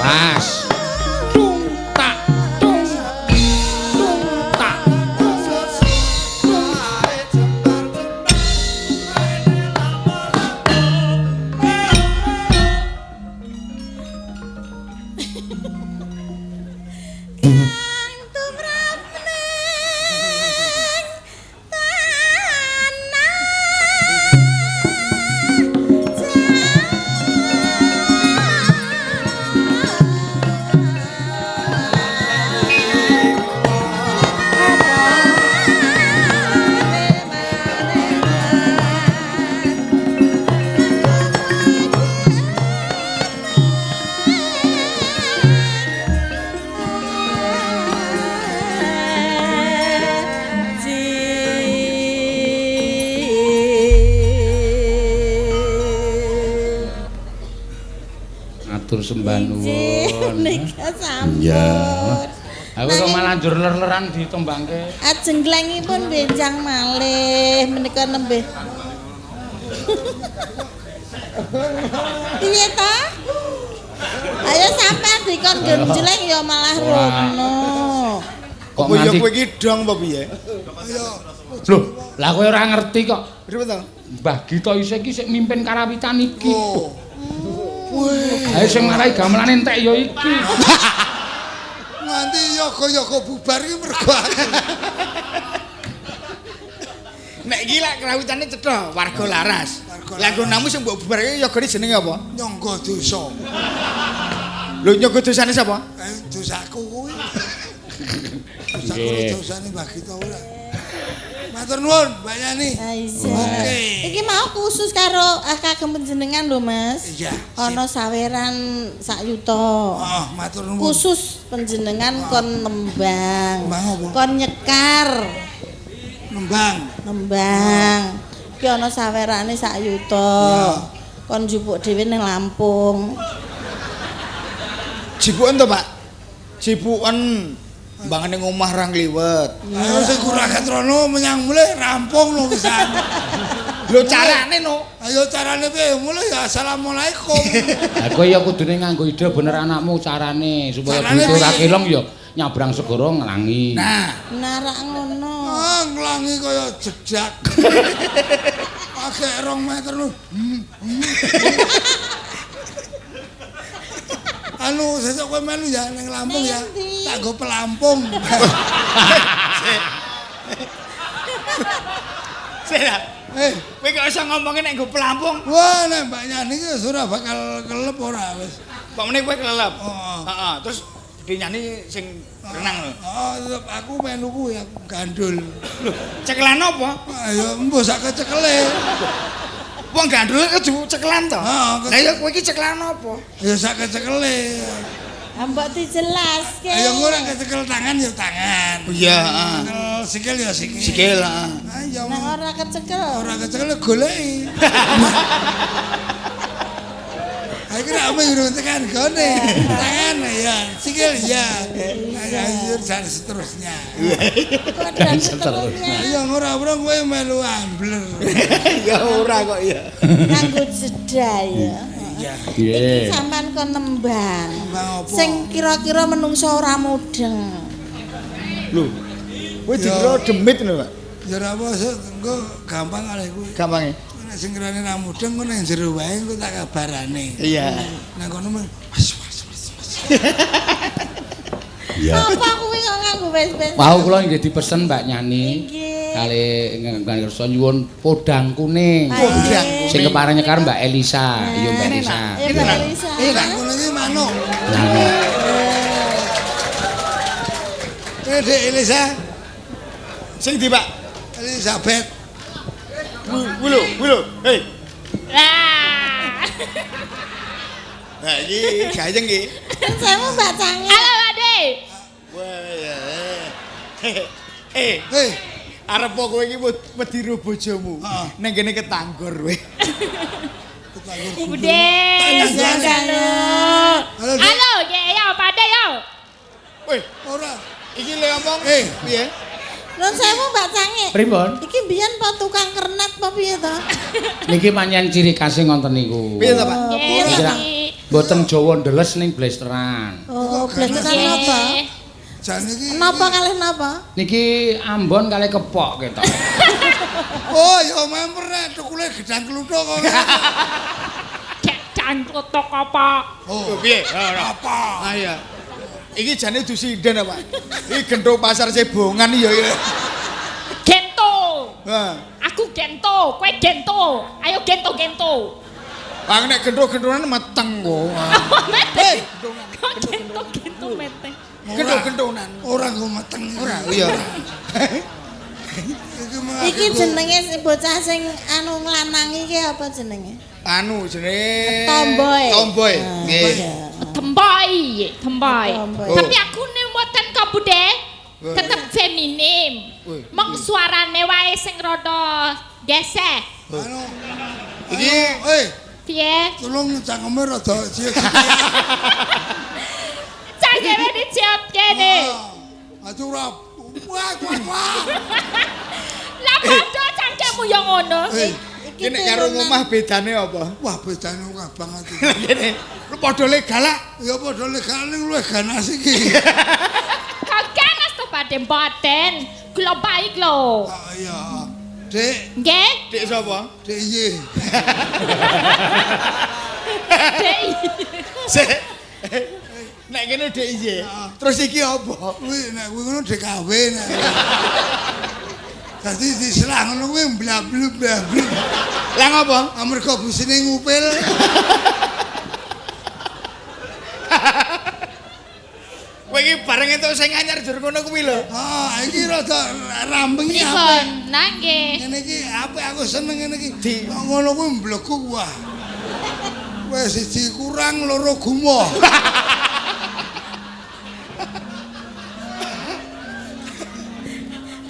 Pas. Tung tak tung. Tung tak tung. Kang tumrap ning tanah Atur sembah nuwun. Nika sampun. Iya. Aku kok malah njur ler-leran ditembangke. Ajeng glengipun benjang malih menika nembe. Piye ta? Ayo sampean dikon genjleng ya malah rono. Kok Apa ya nganti kowe iki dong apa piye? Loh, lah kowe ora ngerti kok. Pripun to? Mbah Gita isih iki sik mimpin karawitan iki. Oh. Weh, Ayo sing marai gamelane entek ya iki. nganti yoga-yoga bubar iki mergo aku. Nek iki lak kerawitane cetha, warga laras. Warga Lah nggonamu sing mbok bubarke yogane jenenge apa? Nyangga dosa. Lho nyoga dosane sapa? Eh, dosaku kuwi. Dosaku Nggih. dosane Mbah Gita ora. Matur nuwun Mbak Yani. Ah, iya. Oke. Iki mau khusus karo kagem panjenengan lho, Mas. Iya. Ana saweran sak yuta. Oh, matur nuwun. Khusus panjenengan kon nembang. Nembang apa? Kon nyekar. Nembang. Nembang. Iki ana sawerane sak yuta. Kon njupuk dhewe ning Lampung. Jipuken to, Pak? Jipuken mbangane ning omah ra ngliwet. Ayo sing kurang rono menyang mulih rampung lho pisan. Lho carane no. Ayo carane piye mulih ya assalamualaikum. Lah kowe ya kudune nganggo ide bener anakmu carane supaya Carane duite ora piye? kelong ya nyabrang segara nglangi. Nah, Narak ngono. Ah, nglangi kaya jedak. Agek 2 meter lho. Anu sesuk kowe melu ya ning Lampung ya. Ning ndi? Tak nggo pelampung. sik lah. Eh, Kowe kok iso ngomongin nek nggo pelampung, wah nek Mbak Yani iki wis ora bakal kelep ora wis. kok meneh kowe kelelep. Heeh. Heeh, terus gede nyani sing renang lho. Oh, tetep aku melu kuwi aku gandul. Lho, cekelan apa? Ayo embuh sak kecekele. Wong gandul kudu cekelan to. Heeh, Lah ya kowe iki cekelan apa? Ya sak kecekele. Mbok dijelaske. Ayo ora kecekel tangan ya tangan. Iya, heeh. Kecekel sikil ya sikil. Sikil, heeh. Ayo Nang ora kecekel. ora kecekel goleki. Aku ora urung tekan gone. Tangan ya, sikil ya. Ayo dan seterusnya. Kok dan seterusnya. Ayo ora ora kowe melu ambler. Ya ora kok ya. Nganggo jeda ya. Iya. Iki Nggih. sampean kon nembang. Nembang apa? Sing kira-kira menungso ora mudeng. Lho. Kowe dikira demit lho, Pak. Ya ora apa sik engko gampang kalih kuwi. Gampange. Nek sing kirane ra mudeng engko nang jero wae engko tak kabarane. Iya. Nang kono mung was was was. was. Iya. Apa kuwi kok nganggo wes-wes? Wau kula nggih dipesen Mbak Yani. Nggih. Kali ingkang kersa nyuwun podang kuning. Podang Sing kepareng nyekar Mbak Elisa. Iya Mbak Elisa. Ya Mbak Elisa. Nang kono iki manuk. Nah, Eh Dek Elisa, Sing ndi, Pak? Elizabeth. Kuwi lho, kuwi lho. Hei. Lah. Nah, iki gayeng iki. Sewu Mbak Cange. Halo, Ade. Arep kowe iki wedi ro bojomu. Ning kene ketanggor kowe. Ketanggor. Bude. Halo. Halo, ya ya Pakde yo. Weh, ora. Iki le ngomong piye? Nuwun sewu Mbak Cangik. Pripun? Iki mbiyen apa tukang kernet apa piye to? Niki pancen ciri khase ngonten niku. Piye to, Pak? Nggih. Mboten Jawa ndeles ning blesteran. Oh, blesteran napa? Jane iki napa kalih napa? Niki Ambon kalih kepok ketok. Oh, ya memper nek tukule gedang kluthuk kok. Gedang kluthuk apa? Oh, piye? Apa? Ah iya. Iki jane dudu sinden apa? Iki gento pasar Cebongan ya iki. Gento. Heeh. Aku gento, kowe gento. Ayo gento-gento. Bang nek gento-gentonan meteng kok. Hei, kok gento-gento meteng. Gento-gentonan. Ora nggo meteng. Ora, iya. Iki jenenge bocah sing anu nglanang iki apa jenenge? Anu jenenge Tomboy. Tomboy. Nggih. Tomboy, tomboy. Tapi aku nek mboten kok Bude. Tetep feminim. Mong suarane wae sing rada geseh. Anu iki piye? Tolong cangkeme rada ciut. Cangkeme diciut kene. Aduh ora. Wah, wah, wah. Lah padha cangkemmu yo ngono. Iki nek karo ngomah bedane apa? Wah, bedane akeh banget iki. Kene lu padha legal. Ya padha legal ning luwih ganas iki. Kok ganas to Pakde mboten? Kula baik lho. Ah iya. Dik. Nggih. Dik sapa? Dik iye. Dik. Sik. Nek kene dik iye. Terus iki apa? Kuwi nek kuwi ngono DKW nek. Dadi diselah ngono kuwi mblablu-blablu. Lah ngopo? Amarga busine ngupil. Kowe iki bareng entuk sing anyar jur ngono kuwi lho. Ah, iki rada ramping iki apik. Nah nggih. Ngene iki apik aku seneng ngene iki. Kok ngono kuwi mblegu wah. Wis siji kurang loro gumoh.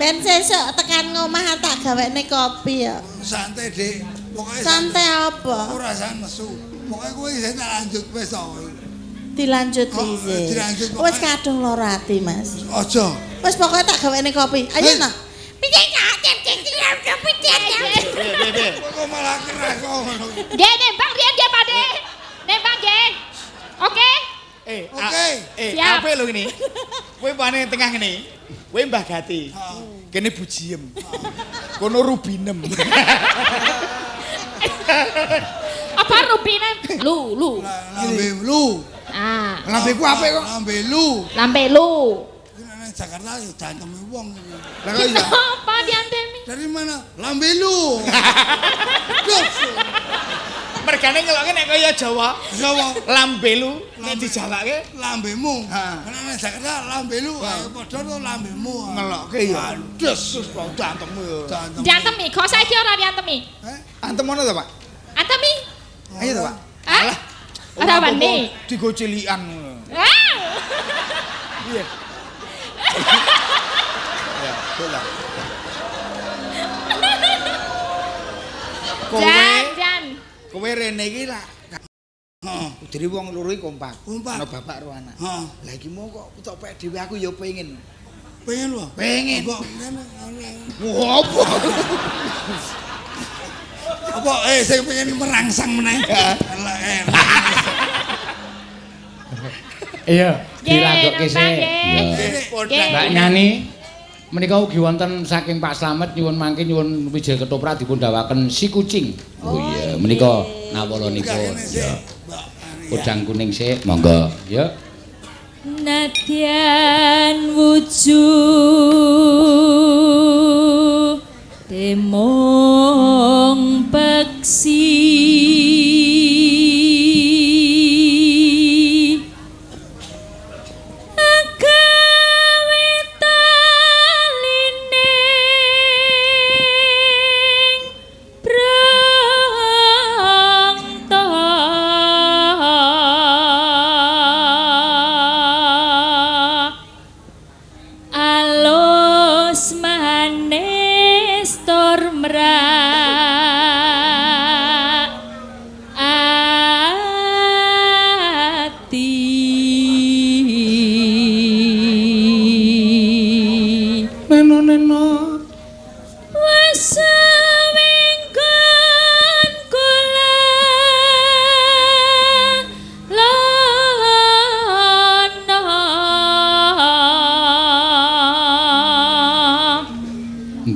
Ben sesuk tekan ngomah tak gawekne kopi ya. Santai, Dik. Pokoke santai apa? Ora usah nesu. Pokoke kowe isih tak lanjut wis to. Dilanjut isih. Wis kadung lara ati, Mas. Aja. Wis pokoke tak gawekne kopi. Ayo nak. Piye kok piye piye. Kok malah keras kok ngono. Nggih, nembang riyen nggih, Pakde. Nembang nggih. Oke? Oke. Apik lho ngene. Kowe pane tengah ngene. Kowe Mbah Gati. Kene Bujiem. Kono Rubinem. Apa Rubinem? Lu, lu. Lambe lu. Ah. Lambeku apik kok. Lambe lu. Lambe lu. Iki nang Jakarta ya diantemi wong iki. Lah kok iya. Apa diantemi? Dari mana? Lambe lu. Mergane ngelokke nek kaya Jawa. Jawa. Lambe lu nek dijawake lambemu. Nek nang Jakarta lambe lu, ayo padha to lambemu. Ngelokke ya. Des kok diantemi ya. Diantemi, kok saiki ora diantemi? Heh, antem ono to, Pak? Antemi. Ayo to, Pak. Alah. Ora wani. Digo cilikan ngono. Ah. Piye? Ya, bola. Jan, kowe rene iki lak Heeh. Wong loro iki kompak. Kompak. Ana bapak karo anak. Heeh. Lah iki mau kok tok pek dhewe aku ya pengen. Pengen lho. Pengen. Kok ngene. Ngopo? Apa sing pengen merangsang meneh. Iya, dilagokke sik. Mbak Nyani menika ugi wonten saking Pak Slamet nyuwun mangke nyuwun wijil ketoprak dipun dawaken si kucing. Oh iya, menika nawalanipun. Ya. Podang kuning sik, monggo. Ya. Nadyan wujud temong peksi agawe talining prangta alus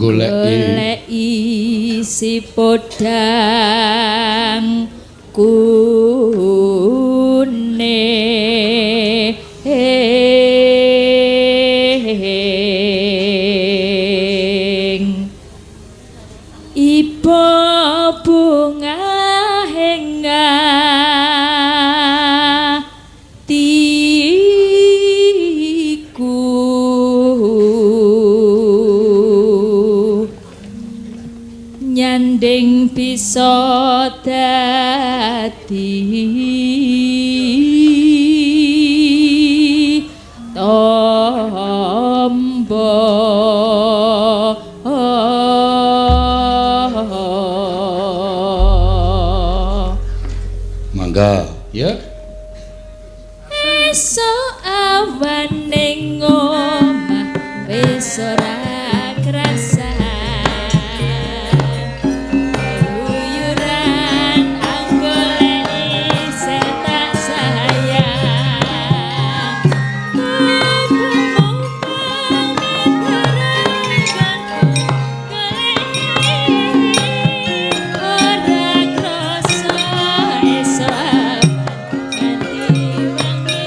Goleki Goleki si podang kuning. Iba bunga atiku nyanding bisa dadi tombo. Mangga, ya. Esuk awan ning omah wis ora krasan. Keluyuran anggoleki sing tak sayang. Ketemu pamit ora krasa esuk awan nganti wengi.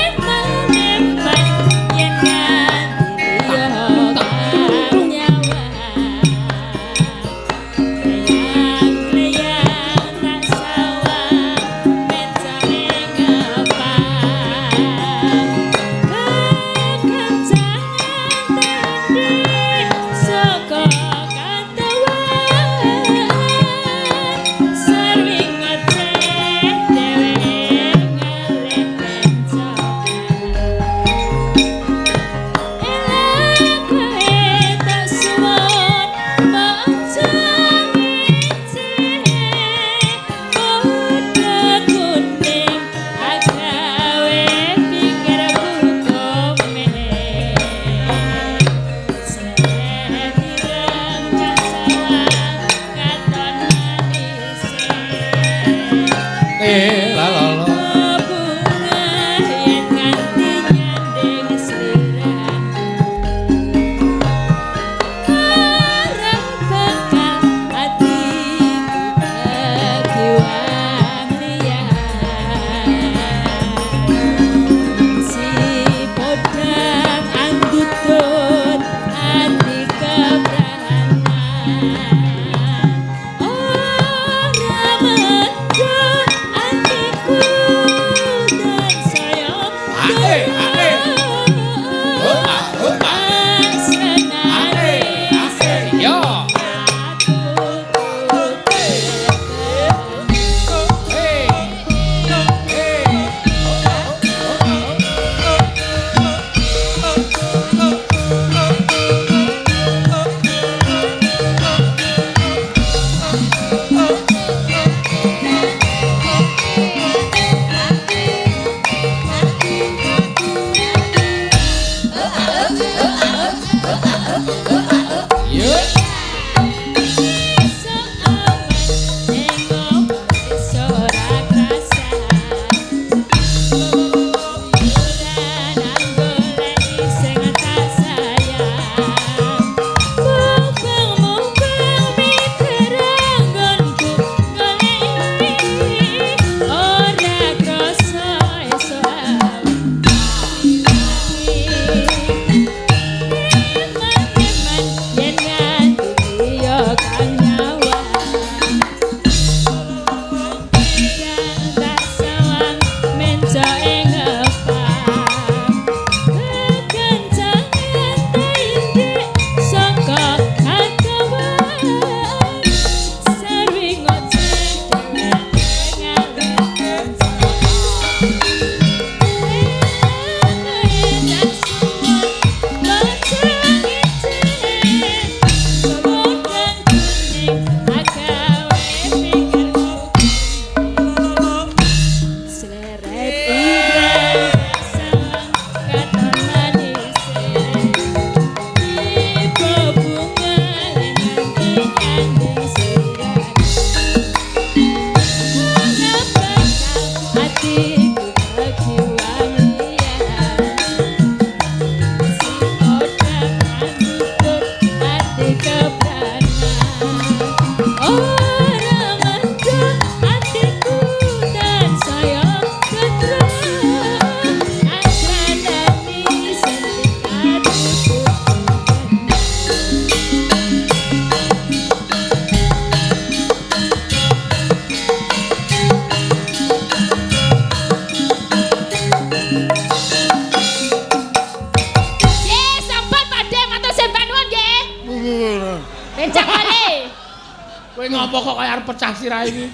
Eman-eman yen nganti liya kang nyawang. Kleyang-kleyang tak sawang mencane ngepang. Kekencangan tandhe saka katuwan. Sarwi ngoceh dheweke ngalih pencokan. Elak wae tak suwun maca ngece. Padha kuning agawe pikirku kome. Setireng kasawang katon manise. La la la. Bunga yen nganti nyanding sliramu. Ora bakal atiku kekiwang liyan. Si podang andutut ati kepranan. Ora mendut atiku dan saya Ade, ade. Asrenane Yo. Nyapa kok kaya arep pecah sirah iki?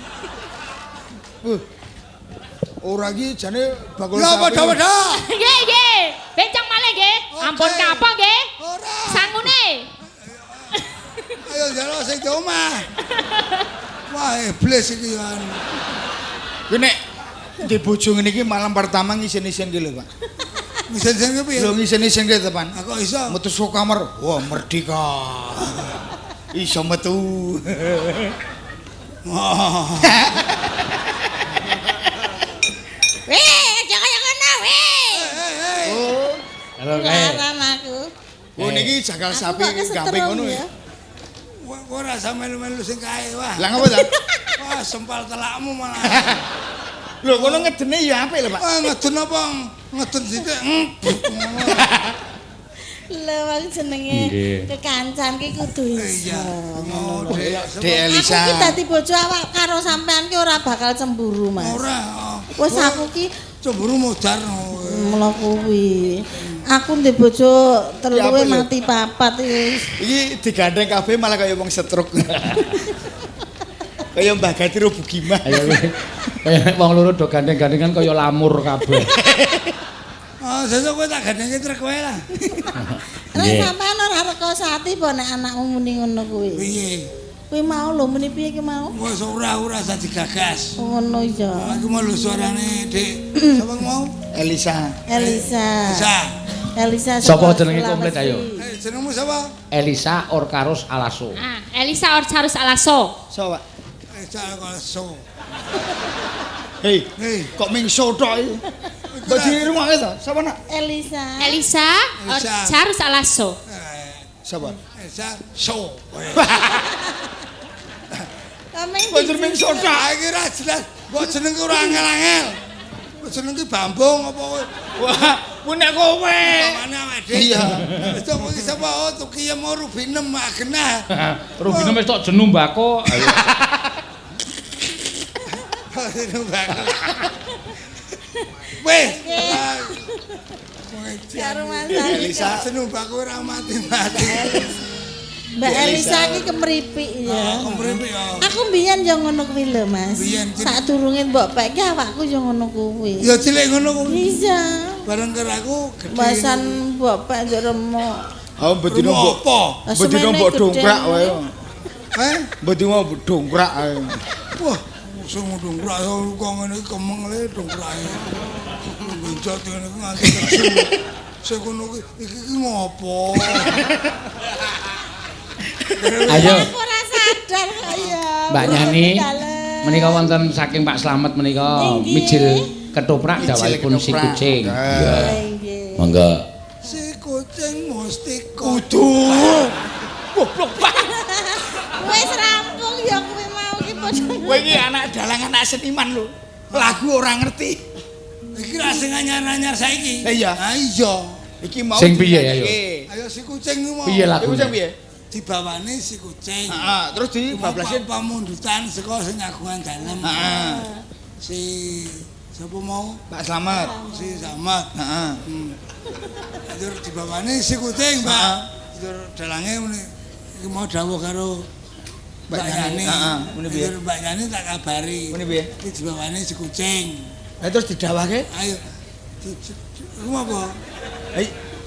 Ora iki jane bakul Ya sapi. padha-padha. Nggih, nggih. Bencong malih nggih. Ampun kapok nggih. Ora. Sangune. Ayo njaluk sing di omah. Wah, iblis iki yo. Kuwi nek di bojo ngene iki malam pertama ngisin-isin ki lho, Pak. Ngisin-isin ki piye? Lho ngisin-isin ki to, Pan. Aku iso. Metu saka kamar, wah merdeka. Iso metu. Wah. Weh, aja kaya ngono, weh. Oh, Halo kae. Laran aku. oh niki jagal Aku sapi kok kesetrum gamping ngono ya. ya. Kowe ora usah melu-melu sing kae, wah. Lah ngapa ta? Wah, sempal telakmu malah. Lho kono ngedene ya apik lho, Pak. Wah, ngedun apa? Ngedun sithik. Lho wong jenenge kekancan ki kudu iso. Iya. Ngono lho. Dek, Dek Elisa. Aku ki dadi bojo awak karo sampean ki ora bakal cemburu, Mas. Ora. Wis aku ki cemburu modar. mula kuwi. Aku ndek bojo Ya, telu apa lho? mati papat wis. Iki digandeng kabeh malah kaya wong stroke. Kaya Mbah Gati ro Bugimah. Ayo kowe. Kaya wong loro do gandeng-gandengan kaya lamur kabeh. Ah, sesuk kowe tak gandengke trek kowe lah. Nek sampean ora rekoso ati apa nek anakmu muni ngono kuwi. Piye? Kuwi mau lho muni piye ki mau? Wis ora usah digagas. Ngono ya. Aku mau lho suarane, Dik. Sapa mau? Elisa. Elisa. Elisa. Elisa Sapa saka jenenge komplit, ayo? Sulawesi. Eh, jenengmu sapa? Elisa Orkarus Alaso. Ah, Elisa Orcarus Alaso. So, Pak. Elisa Alaso. Hei, Hei, kok mingso tok iki? Kok dirungokke to? Sapa nak? Elisa. Elisa Elisa. Orcarus Alaso. Sapa? Elisa So. Kameng Kok jeneng mingso tok? Ah, iki ora jelas. Mbok jeneng ki ora angel-angel. Mbok jeneng ki Bambung apa kowe? Wah, kuwi nek kowe. Bapakne awake dhewe. Iya. Wis to kowe iki sapa? Oh, Tukiyem oh, Rubinem Agenah. Rubine wis tok jenu mbako. Ayo. Rubinem. Wis. Karo Mas Adi. Elisa. Jeneng mbako ora mati-mati. Mbak Elisa ki kemripik ya. Kemripik ya. Aku mbiyen yo ngono kuwi lho, Mas. Mbiyen, cilik. Sadurunge mbok pek ki awakku yo ngono kuwi. Ya cilik ngono kuwi. Iya. Bareng karo aku gedhe. Basan mbok pek njuk remuk. Ha bedino mbok. Apa? Bedino mbok dongkrak wae. Eh? Bedino mbok dongkrak ae. Wah, sing dongkrak kok ngene iki kemeng le dongkrake. Ngencot ngene iki nganti keju. Sing kono ki iki ki ngopo? Ayo. Aku ora sadar kok ya. Mbak Nyani menika wonten saking Pak Slamet menika Inggih. mijil ketoprak Mijil dawahipun si ketoprak. kucing. Iya. Nggih. Monggo. Si kucing mustika. Kudu. Goblok banget. Wis rampung ya kuwi mau ki padha. Kowe iki anak dalang anak seniman lho. Lagu ora ngerti. Iki ra sing anyar-anyar saiki. Lah iya. Ha iya. Iki mau Sing piye, ayo? Ayo si kucing ku mau. Piye Iku lagune? sing piye? Dibawani si kucing. Heeh, terus di bablasin. Pamundutan saka sing agungan dalem. Heeh. Si sapa mau? Pak Slamet. Si Samad. Heeh. Terus dibawani si kucing, Pak. Terus dalange muni iki mau dawuh karo Mbak Yani. Heeh, muni piye? Terus Mbak Yani tak kabari. Muni piye? Iki dibawani si kucing. Lah terus didawahke. Ayo. Iku apa?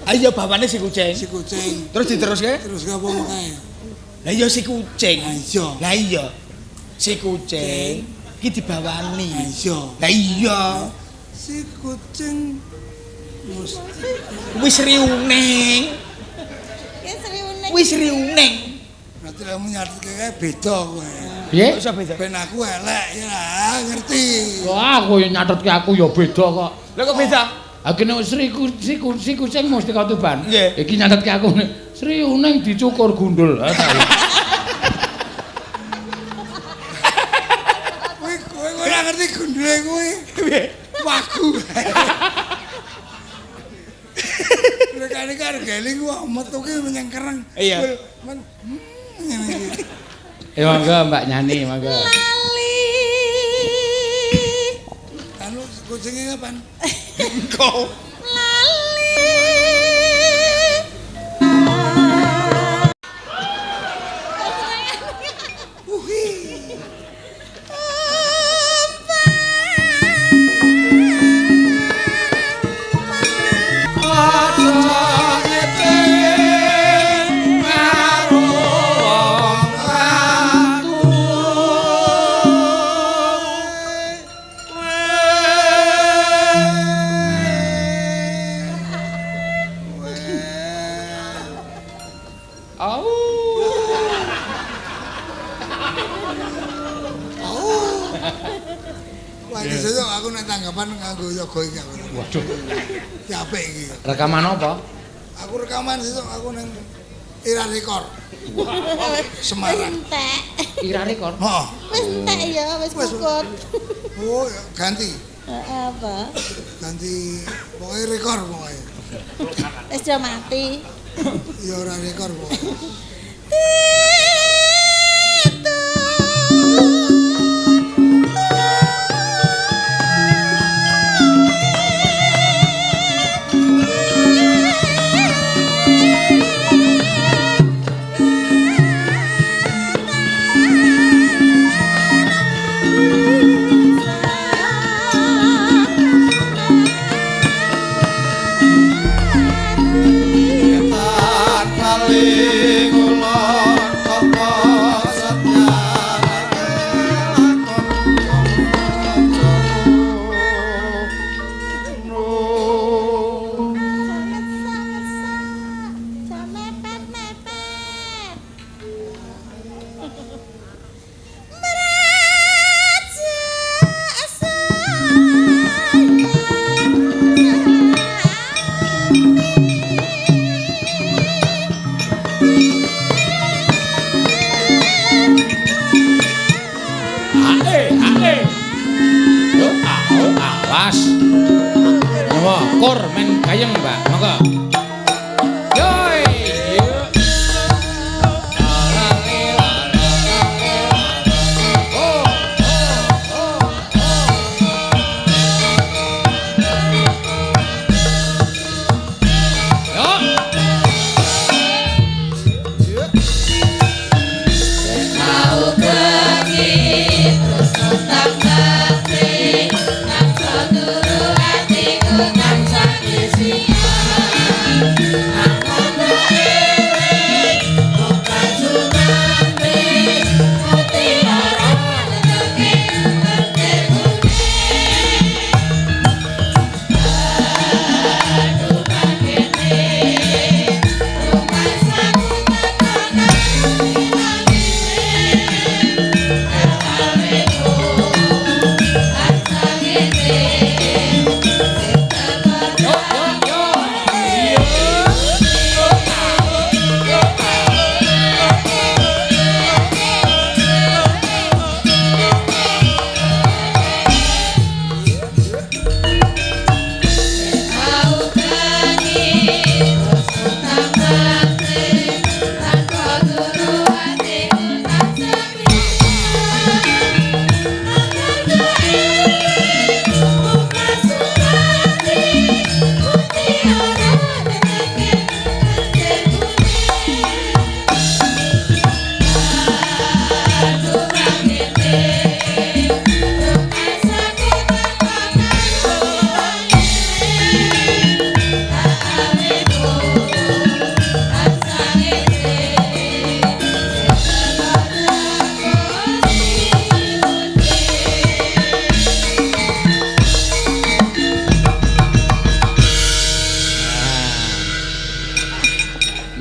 Ayo bawane si kucing. Si kucing. Terus diteruske? Terus apa kae? Lah iya si kucing. Lah iya. Lah iya. Si kucing iki dibawani. Lah iya. Lah iya. Si kucing mesti Wis riuning. Ki sriune. Wis riuning. berarti lek nyatet kae beda kowe. Piye? Kok iso beda? Ben aku elek ya lah, ngerti. Wah, aku yo nyatetke aku yo beda kok. Lah kok beda? Aku nek Sri si si kucing Mustika Tuban. Nggih. Iki nyatetke aku Sri Uning dicukur gundul. Ha ta. Kowe kowe ora ngerti gundule kuwi. Piye? Wagu. Rekane karo geling wah metu ki menyang kereng. Iya. Men ngene iki. Eh monggo Mbak Nyani, monggo. Lali. Anu kucinge kapan? Engko. Lali. Uhi. Au. Wah, iki sesuk aku nek tanggapan nganggo yoga iki aku. Waduh. Ki apik iki. Rekaman apa? Aku rekaman sesuk aku ning Ira Rekor. Semarang. Wis entek. Ira Rekor. Heeh. Wis entek ya, wis kukut. Oh, ganti. Apa? Ganti pokoke rekor pokoke. Wis do mati. Ya ora rekor pokoke.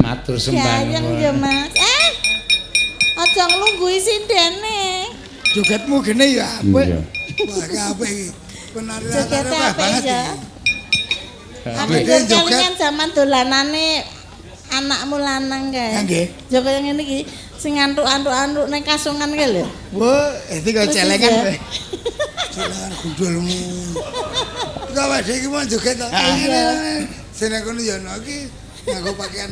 Matur sembah nuwun. Ya Mas. Aja nglungguhi sindene. Jogetmu gene ya apik. Wah, apik iki. Penarian banget ya. Aku kelingan zaman dolanane anakmu lanang kae. Nggih. Ya kaya ngene iki sing antuk-antuk-antuk ning kasungan kae lho. Wah, iki kaya celengan. Celengan gundulmu. Iki awake iki mau joget to. Sing nang kono ya ana iki nganggo pakaian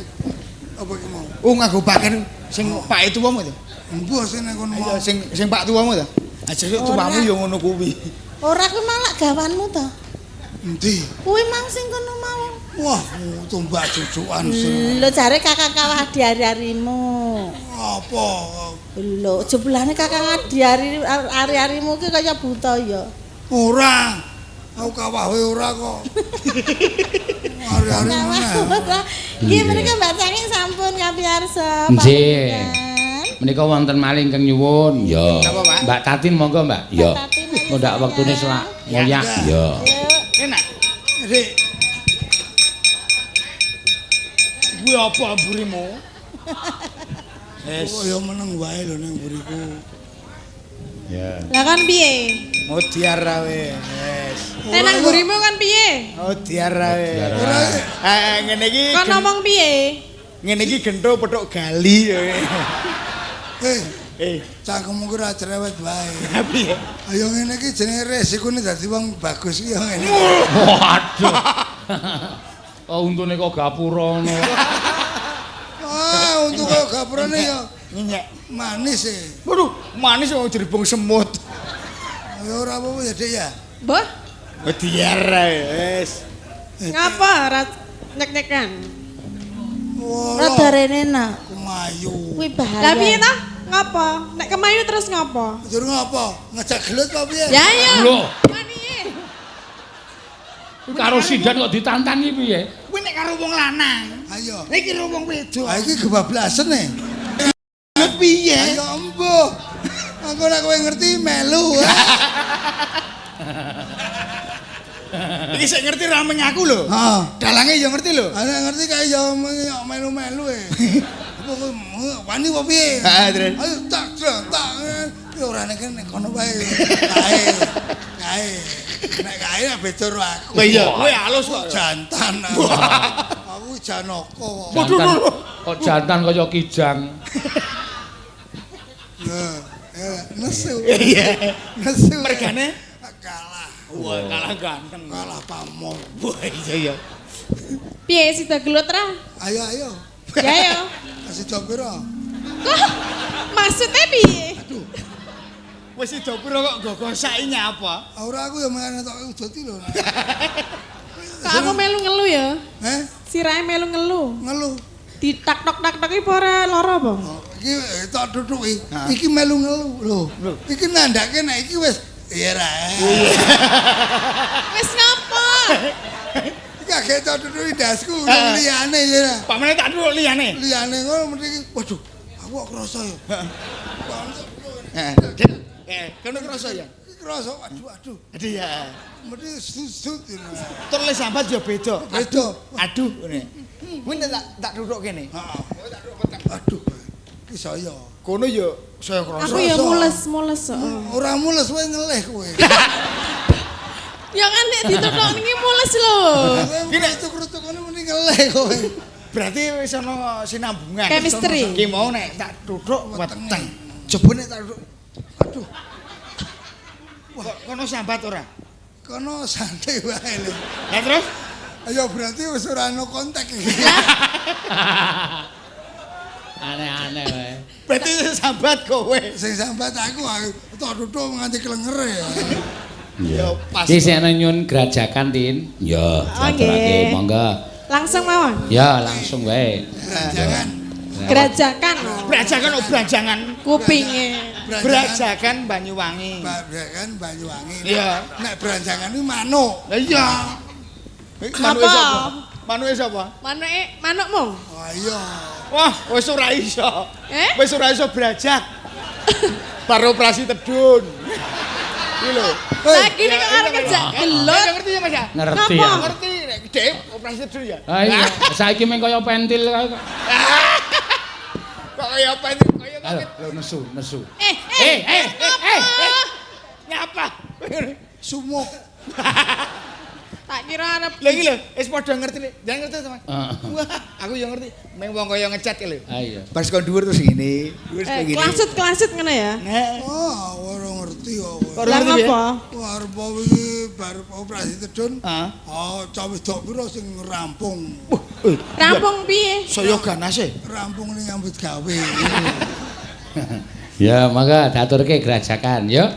apa iki mau? Oh, nganggo pakaian sing pake tuwamu to. Mbuh sing nang kono mau. Sing sing pak tuwamu to. Aja sik tuwamu ya ngono kuwi. Ora kuwi malah gawanmu to. Endi? Kuwi mau sing kono mau. Wah, tumbak cucukan sing. Lho jare kakang kawah adi-arimu. Apa? Lho, jebulane kakang adi ari-arimu ki kaya buta ya. Ora. Aku kawah wae ora kok. Ari-ari meneh. Nggih menika Mbak Cangik sampun kapiyarsa. Nggih. Menika wonten malih ingkang nyuwun. Ya. Mbak Tatin monggo, Mbak. Ya. Ndak wektune selak ngoyak. Ya. Enak. Dik. Kuwi apa amburimu? Wis. Kok ya meneng wae lho ning mburiku. Ya. Lah kan piye? Modiar wae. Wis. Nek nang mburimu kan piye? Modiar wae. Ora Eh ngene iki. Kon ngomong piye? Ngene iki gento petuk gali. Eh, cangkemmu ki ora cerewet wae. Piye? Ayo ngene iki jenenge resikone dadi wong bagus iki ya ngene. Waduh. Oh untune kok gapura ngono. Ah, untung kok gapurane ya Nyenyek. manis e. Waduh, manis wong jerbung semut. Ya ora apa-apa ya, Dik ya. Mbah, Modiar wae. Wis. ngapa ora nyek-nyekan? Rada rene nak. Kemayu. Kuwi bahaya. Lah piye ta? Ngapa? Nek kemayu terus ngapa? Jur ngapa? Ngejak gelut apa piye? Ya ya. Lho. Piye? Kuwi karo sidan kok ditantangi piye? Kuwi nek karo wong lanang. Ayo. Iki karo wong wedok. Ha iki kebablasen e. Gelut piye? Ayo embuh. Engko nek kowe ngerti melu. Iki sik ngerti rameng aku lho. Heeh. Dalange ya ngerti lho. Ana ngerti kae ya melu-melu e. Apa kowe wani apa piye? Heeh, terus. Ayo tak tak. Ya ora nek nek kono wae. Kae. Kae. Nek kae nek beda karo aku. Lah iya, kowe halus kok. Jantan. Aku janaka kok. Jantan, kok jantan kaya kijang. Nah, nesu. Iya. Nesu. Mergane kalah. Wah, kalah ganteng. Kalah pamor. Wah, iya iya. Piye sida gelut ra? Ayo ayo. Ya yo. Kasih jawab piro? Kok maksudnya piye? Aduh. Wis sida piro kok gogosaki nyapa? Ora aku ya mangan tok udoti lho. Kok aku melu ngelu ya? Heh? Sirahe melu ngelu. Ngelu. Ditak-tok-tak-tok iki apa ora lara apa? Oh, iki tak tutuki. Iki melu ngelu lho. Iki nandake nek iki wis iya ra. Wis ngapa? Iki agek tak tutuki ndasku liyane ya ra. Pamane tak tutuk liyane. Liyane ngono mesti iki waduh, aku kok krasa ya. Heeh. Eh, kono krasa ya? Iki krasa waduh aduh. Aduh ya. Mesti sut-sut. Tur le sambat ya beda. Beda. Aduh ngene. Kuwi tak tutuk kene. Heeh. Aduh. Iki saya. Kono ya saya krasa. Aku ya mules-mules kok. Ora mules kowe ngelih kowe. Ya kan nek ditutuk niki mules lho. Iki nek tutuk ngono muni ngelih kowe. Berarti wis ana sinambungan. Chemistry. Ki mau nek tak tutuk weteng. Coba nek tak tutuk. Aduh. Wah, kono sambat ora? Kono santai wae lho. Lah terus? Ya berarti wis ora ana kontak iki. Aneh-aneh wae. Berarti sing sambat kowe. Sing sambat aku tak tutuk nganti klenger ya. Ya pas. Iki sing ana nyun grajakan, Tin. Ya, diaturake monggo. Langsung mawon. Ya, langsung wae. Grajakan. Grajakan. Brajakan oh branjangan. Kupinge. Brajakan Banyuwangi. Brajakan Banyuwangi. Iya. Nek branjangan iki manuk. Lah iya. Manuke sapa? Manuke sapa? Manuke manukmu. Oh iya. Wah, wis ora iso. Eh? Wis ora iso brajak. Bar operasi tedun. Iki lho. Lagi nek arep ngejak gelut. Ngerti ya Mas ya? Ngerti ya. Ngerti nek dhek operasi tedun ya. Ah iya, saiki mung kaya pentil kae kok. Kok kaya pentil kaya lho nesu, nesu. Eh, eh, eh, ngapa? Sumuk. Tak kira arep. Lha iki lho, wis padha ngerti nek. Jangan ngerti to, Mas. Wah, aku yo ngerti. Meng wong kaya ngecat iki lho. Ah iya. Bar saka dhuwur terus ngene. Dhuwur terus ngene. Klasut-klasut ngono ya. Oh, ora ngerti kok. Lah ngapa? Wah, arep wingi bar operasi tedun. Heeh. Oh, cah wedok piro sing rampung. Rampung piye? Saya ganas e. Rampung ning nyambut gawe. Ya, monggo diaturke grajakan, yuk.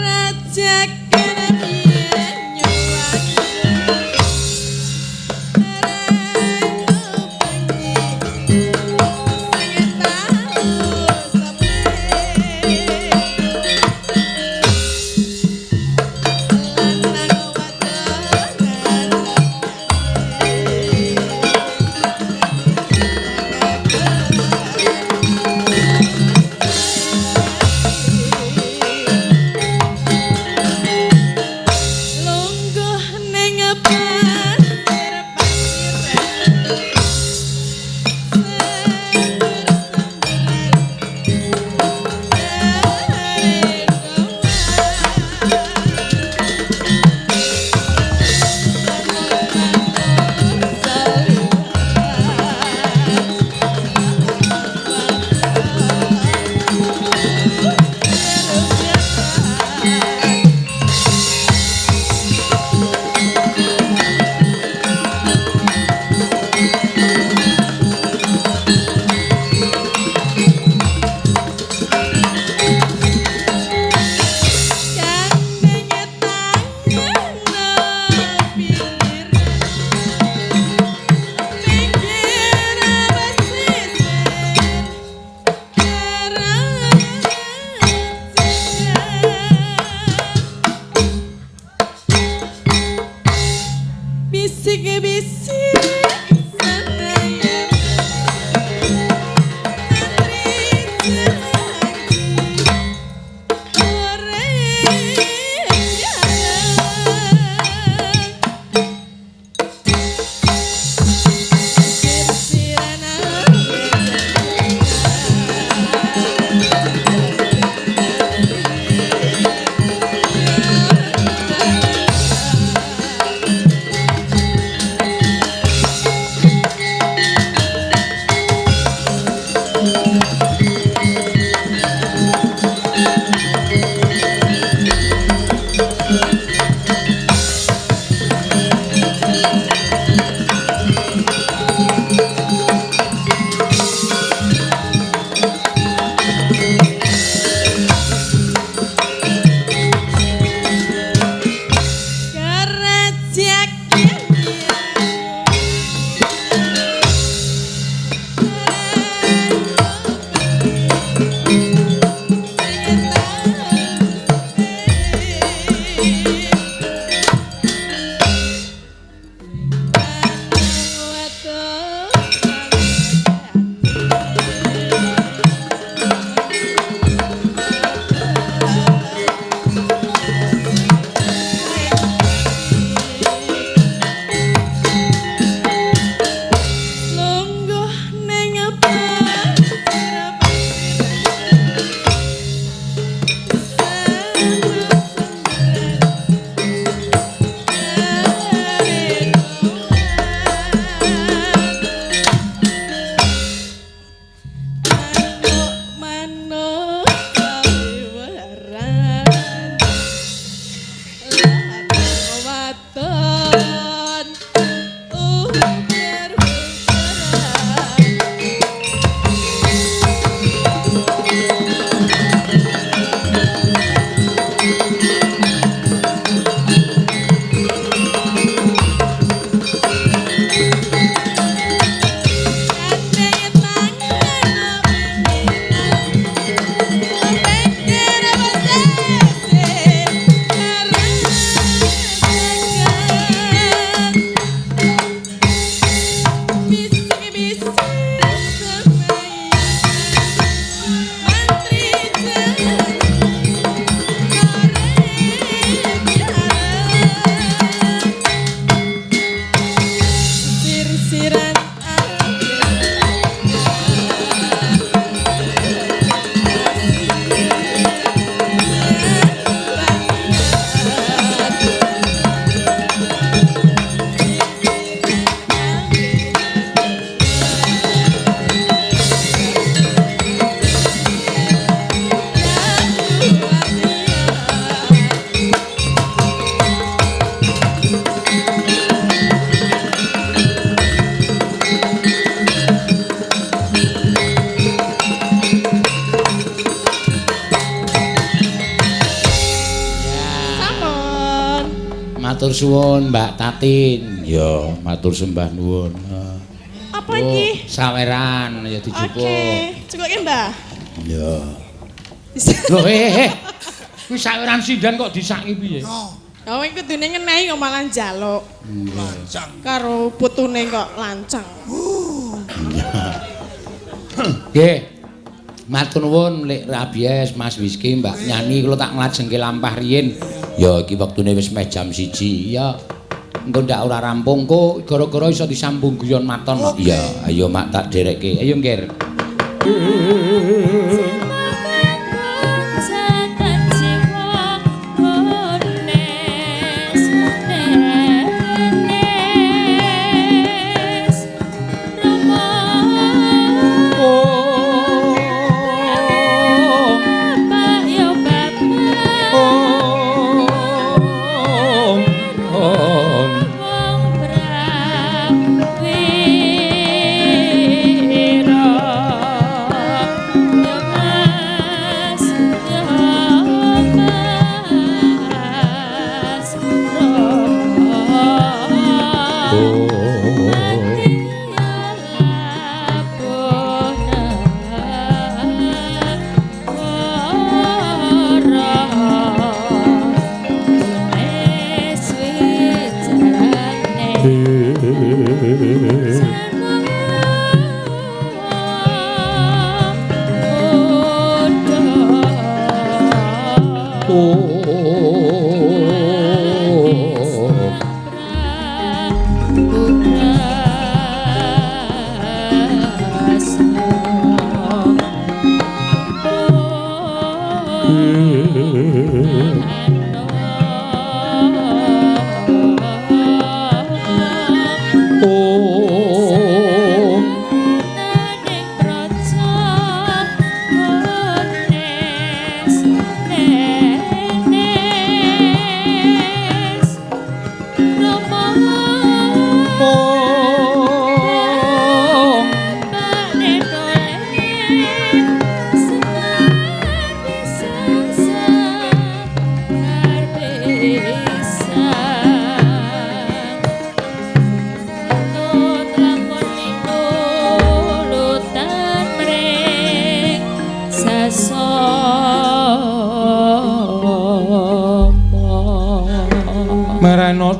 Kerajaan Matur suwun Mbak Tatin. Ya, matur sembah nuwun. Apa iki? Saweran ya dijupuk. Oke, cukuke Mbah. Ya. Loh, Kuwi saweran sinden kok disaki piye? Ya kowe kudune ngenehi kok malah njaluk. Lancang. Karo putune kok lancang. Nggih. Matur nuwun Lek Rabies, Mas Whisky, Mbak Nyani kula tak nglajengke lampah riyin. Ya iki wektune wis meh jam 1. Ya. Engko ndak ora rampung kok gara-gara iso disambung guyon maton. Iya, ayo mak tak derekke. Ayo Ngger.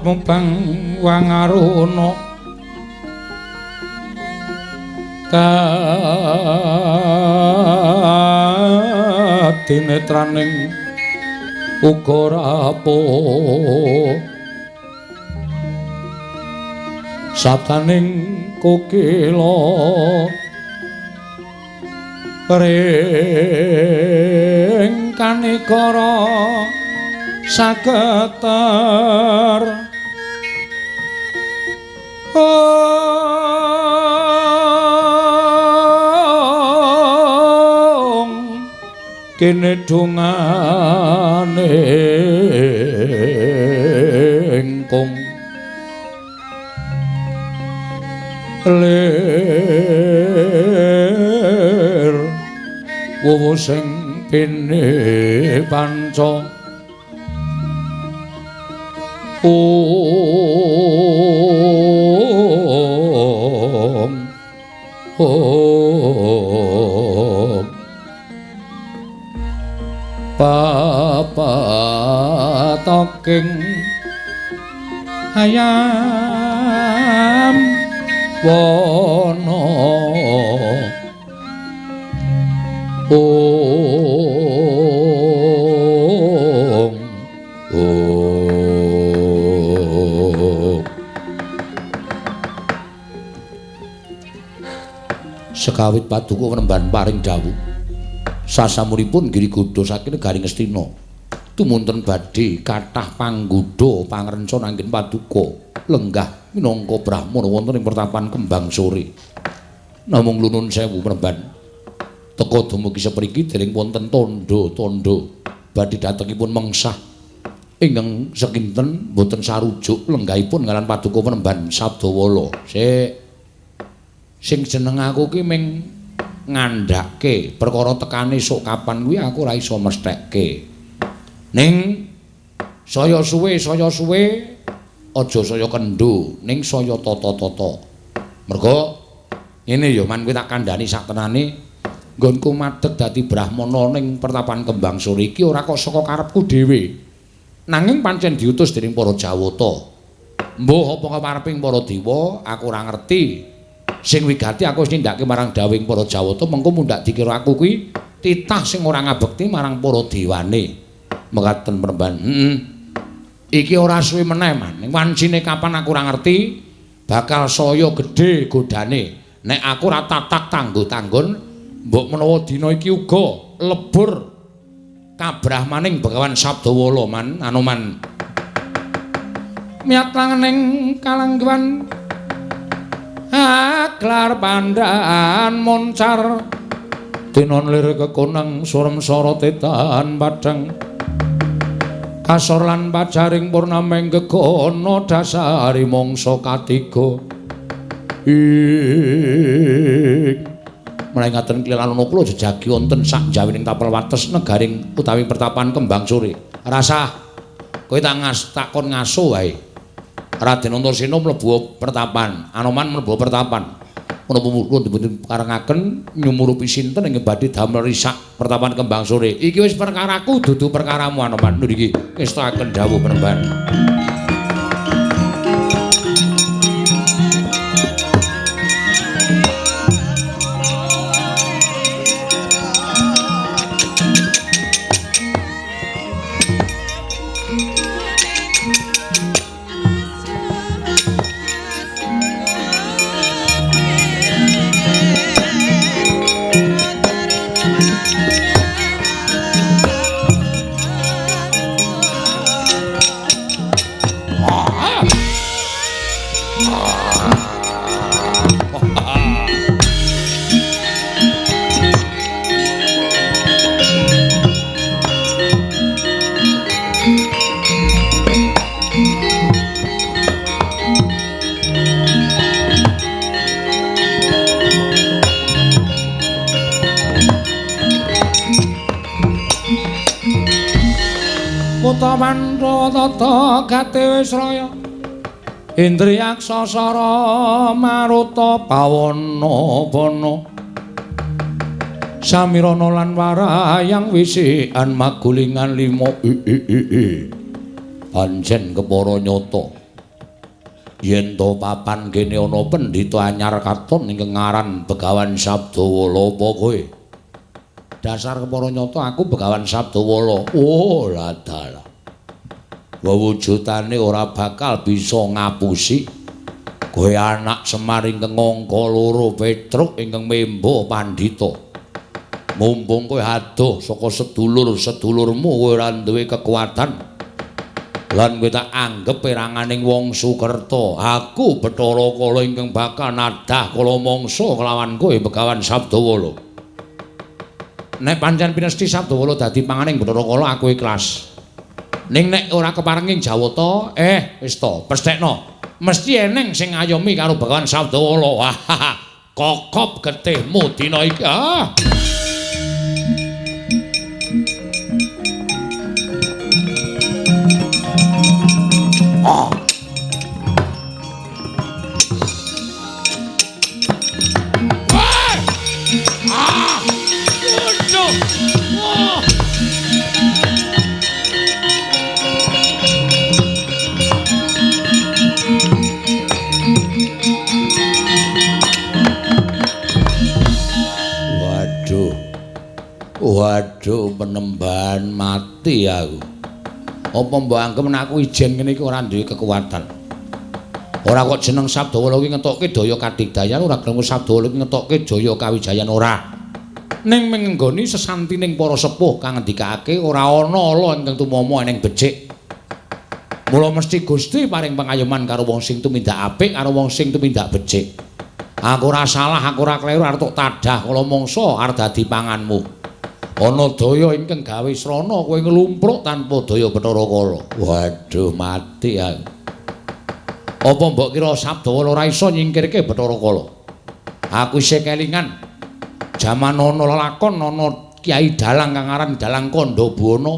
Mubang wangaruna kadinetraning uga rapuh sabdaning kokila ring kanikara sageter ong kene dongane engkung lir wuwu sing pine panca om om papatoking ayam wana om om. Sekawit paduka Penemban paring dawuh. Sasampunipun Giri Gudha saking negari Ngastina tumunten badhe kathah panggodha pangrencana anggen paduka lenggah minangka brahmana wonten ing pertapan Kembang Sore. Namung lunun sewu Penemban, teka dumugi sepriki dereng wonten tandha-tandha badhe datengipun mengsah ingkang sekinten boten sarujuk lenggahipun ngaran paduka Penemban Sabdawala. Sik, sing jeneng aku ki ming ngandhake perkara tekane sok kapan kuwi aku ora iso mesthekke. Ning saya suwe aja saya kendho, ning saya tata-tata. Merga ngene ya man, kowe tak kandhani sak tenane nggonku madheg dadi brahmana ning pertapan Kembang Sore iki ora kok saka karepku dhewe. Nanging pancen diutus dening para Jawata. Mbuh apa kapareping para dewa, aku ora ngerti. Sing wigati aku wis nindakake marang dawuhing para Jawata, mengko mundhak dikira aku kuwi titah sing ora ngabekti marang para dewane. Mekaten Penemban. Heeh. Iki ora suwe meneh, Man. Ning wancine kapan aku ora ngerti, bakal saya gedhe godane. Nek aku ora tatak tanggo-tanggon, mbok menawa dina iki uga lebur kabrahmaning Begawan Sabdawala, Man, Anoman. Miyat langening kalangguan aglar pandhan moncar dinon lir kekonang surem sora tetan padhang kasor lan pajaring purnameng gegono dasari mangsa katiga. Ing menawi ngaten klilan kula jejagi wonten sak jawining tapel wates negaring utawi pertapan Kembang Sore. Rasah kowe tak takon ngaso wae. Raden Antasena mlebu pertapan, Anoman mlebu pertapan. Menapa kula dipun karengaken nyumurupi sinten ingkang badhe damel risak pertapan Kembang Sore. Iki wis perkaraku dudu perkaramu Anoman. Lho iki ngestakaken dawuh Penemban. Tata gate wis raya Indriyaksa sara maruta pawana bana samirana lan warayang wisikan magulingan lima. Pancen kepara nyata yen to papan kene ana pendhita anyar katon ingkang aran Begawan Sabdawala. Apa kowe? Dasar kepara nyata aku Begawan Sabdawala. Oh ladalah, wewujudane ora bakal bisa ngapusi kowe anak Semar ingkang angka loro Petruk ingkang membo pandhita. Mumpung kowe adoh saka sedulur-sedulurmu, kowe ora duwe kekuatan lan kowe tak anggep peranganing wong Sukerta. Aku Bathara Kala ingkang bakal nadah kala mangsa kelawan kowe Begawan Sabdawala. Nek pancen pinesti Sabdawala dadi panganing Bathara Kala, aku ikhlas. Ning nek ora keparenging Jawata, wis to, pesthekno. Mesti eneng sing ngayomi karo Begawan Sabdawala. Kokop getihmu dina iki. Ah. Ah. Ah. Waduh. Wah. Waduh, penemban mati aku. Apa mbok anggep aku ijen ngene iki ora duwe kekuatan? Ora kok jeneng Sabdawala kuwi ngetokke daya kadigdayan, ora gelem Sabdawala kuwi ngetokke jaya kawijayan ora. Ning menggoni sesantining para sepuh kang ngendikake ora ana ala ingkang tumama eneng becik. Mula mesti Gusti paring pangayoman karo wong sing tumindak apik karo wong sing tumindak becik. Aku ora salah, aku ora kleru arep tok tadah kala mangsa arep dadi panganmu. Ana daya ingkang gawe srana kowe nglumpruk tanpa daya Bathara Kala. Waduh, mati aku. Apa mbok kira Sabdawala ora iso nyingkirke Bathara Kala? Aku isih kelingan jaman ana lelakon ana Kyai Dalang kang aran Dalang Kandha Buwana,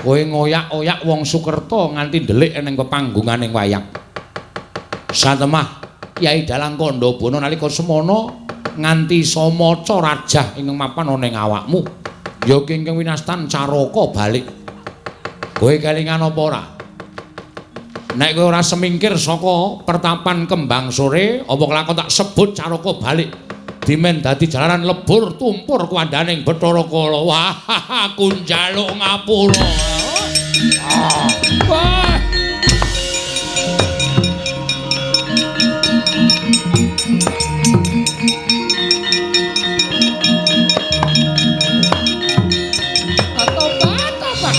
kowe ngoyak-oyak wong Sukerta nganti ndelik ning pepanggunganing wayang. Satemah Kyai Dalang Kandha Buwana nalika semana nganti iso maca rajah ingkang mapan ana ing awakmu. Ya ingkang winastan Caraka balik. Kowe kelingan apa ora? Nek kowe ora semingkir saka pertapan Kembang Sore, apa kelakon tak sebut Caraka balik. Dimen dadi jalaran lebur tumpur kuwandaning Bathara Kala. Wah, aku njaluk ngapura. Wah. Tobat, tobat.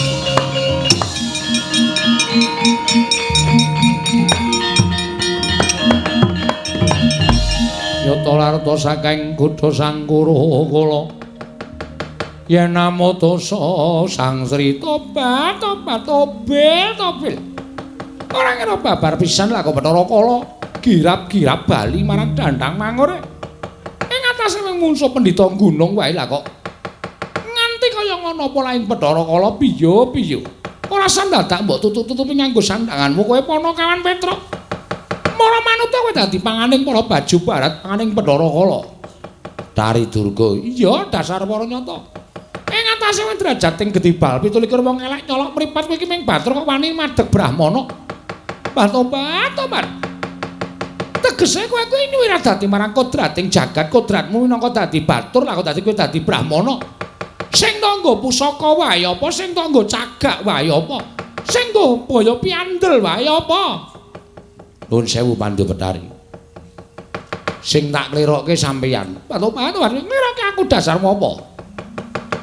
Yata larta saking kutha Sangkura kala yen namata Sang Sri tobat tobat tobel tobel. Ora ngira babar pisan lah kok Bathara Kala girap-girap bali marang Dandang Mangur. Ing atase mung pendhita gunung wae lah kok nganti kaya ngono apa lain Bathara Kala piye piye. Ora sandadak mbok tutup-tutupi nganggo sandanganmu kowe Panakawan Petruk. Mara manuta kowe dadi panganing para baju barat, panganing Bathara Kala. Tari Durga, iya dasar para nyata. Ing atase kowe derajating gedibal 27 wong elek nyolok mripat kowe iki ming batur kok wani madheg brahmana. Tobat, tobat. Tegese kowe kuwi wiradati marang kodrating jagat, kodratmu minangka dadi batur, lah kok dadi kowe dadi brahmana. Sing tangga pusaka wae apa, sing tangga cagak wae apa, sing nggo baya piandel wae apa. Nuwun sewu Pandhu Betari. Sing tak klirokke sampeyan. Patopan nglirokke aku dasarmu apa?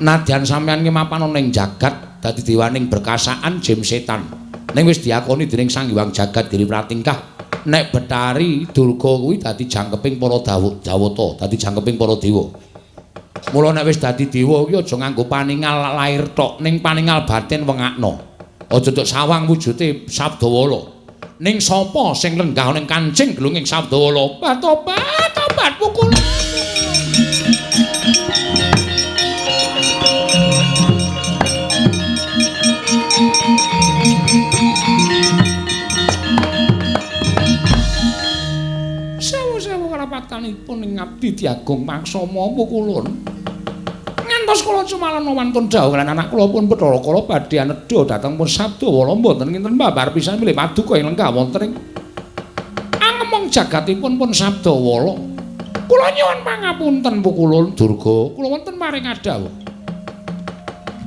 Nadyan sampeyan ki mapan ana ning jagat dadi dewaning berkasaan jim setan. Ning wis diakoni dening Sang Hyang Jagat Giri Pratingkah nek Betari Durga kuwi dadi jangkeping para Jawata, dadi jangkeping para dewa. Mula nek wis dadi dewa kuwi aja nganggo paningal lair tok, ning paningal batin wengakno. Aja tok sawang wujude Sabdawala. Ning sapa sing lenggah ning kancing glunging Sabdawala? Tobat, tobat pukul. Sewu-sewu karapatanipun ing ngabdi diagung mangsama pukulun. Ngantos kula cumalana wantun dawuh lan anak kula pun Bathara Kala badhe anedha dhateng pun Sabdawala mboten kinten babar pisan bilih paduka ing lenggah wonten ing angemong jagatipun pun Sabdawala. Kula nyuwun pangapunten pukulun Durga, kula wonten maring adhawuh.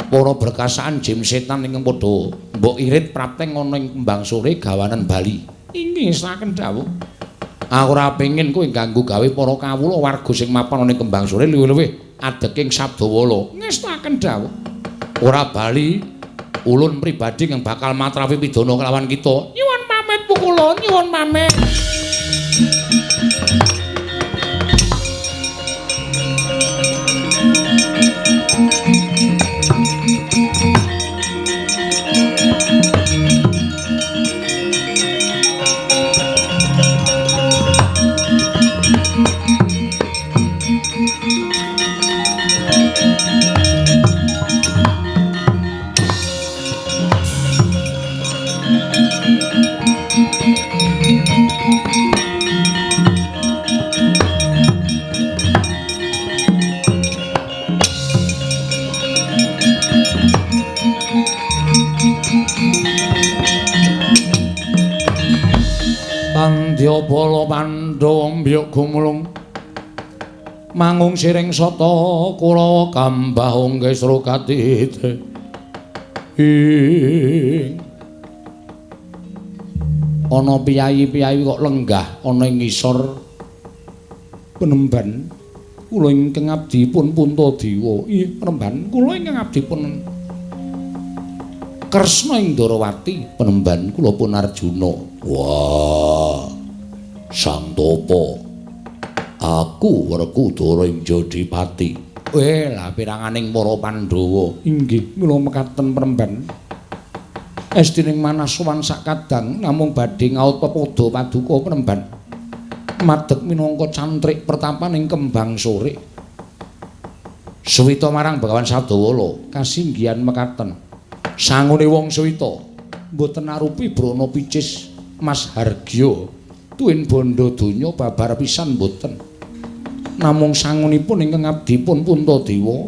Para berkasaan jim setan ingkang padha mbok irit prapteng ana ing Kembang Sore gawanen Bali. Inggih saken dawuh. Aku ora pengin kowe ganggu gawe para kawula warga sing mapan ana ing Kembang Sore luwih-luwih adeking Sabdawala. Ngestaken dawuh. Ora bali ulun pribadi kang bakal matrafi pidana kelawan kita. Nyuwun pamit pukulun, nyuwun pamit. Tandya bala Pandhawa mbyuk gumulung mangung siring sata Kurawa kambah onggesra katite ing Ana piyayi-piyayi kok lenggah ana ing ngisor penemban. Kula ingkang abdi pun Puntadewa. Ih, penemban kula ingkang abdi pun Kresna ing Ndarawati, penemban kula pun Arjuna. Wah. Sang Tapa. Aku Werkudara ing Jodipati. Lah piranganing para Pandhawa. Inggih, mila mekaten penemban. Estining manah sowan sakadang namung badhe ngaut pepadha paduka penemban. Madeg minangka cantrik pertapaning kembang sore. Suwita marang Begawan Sabdawala kasinggihan mekaten. Sangune wong suwita mboten arupi brana picis Mas Hargya tuwin bondo donya babar pisan mboten. Namung sangunipun ingkang abdi pun Puntadewa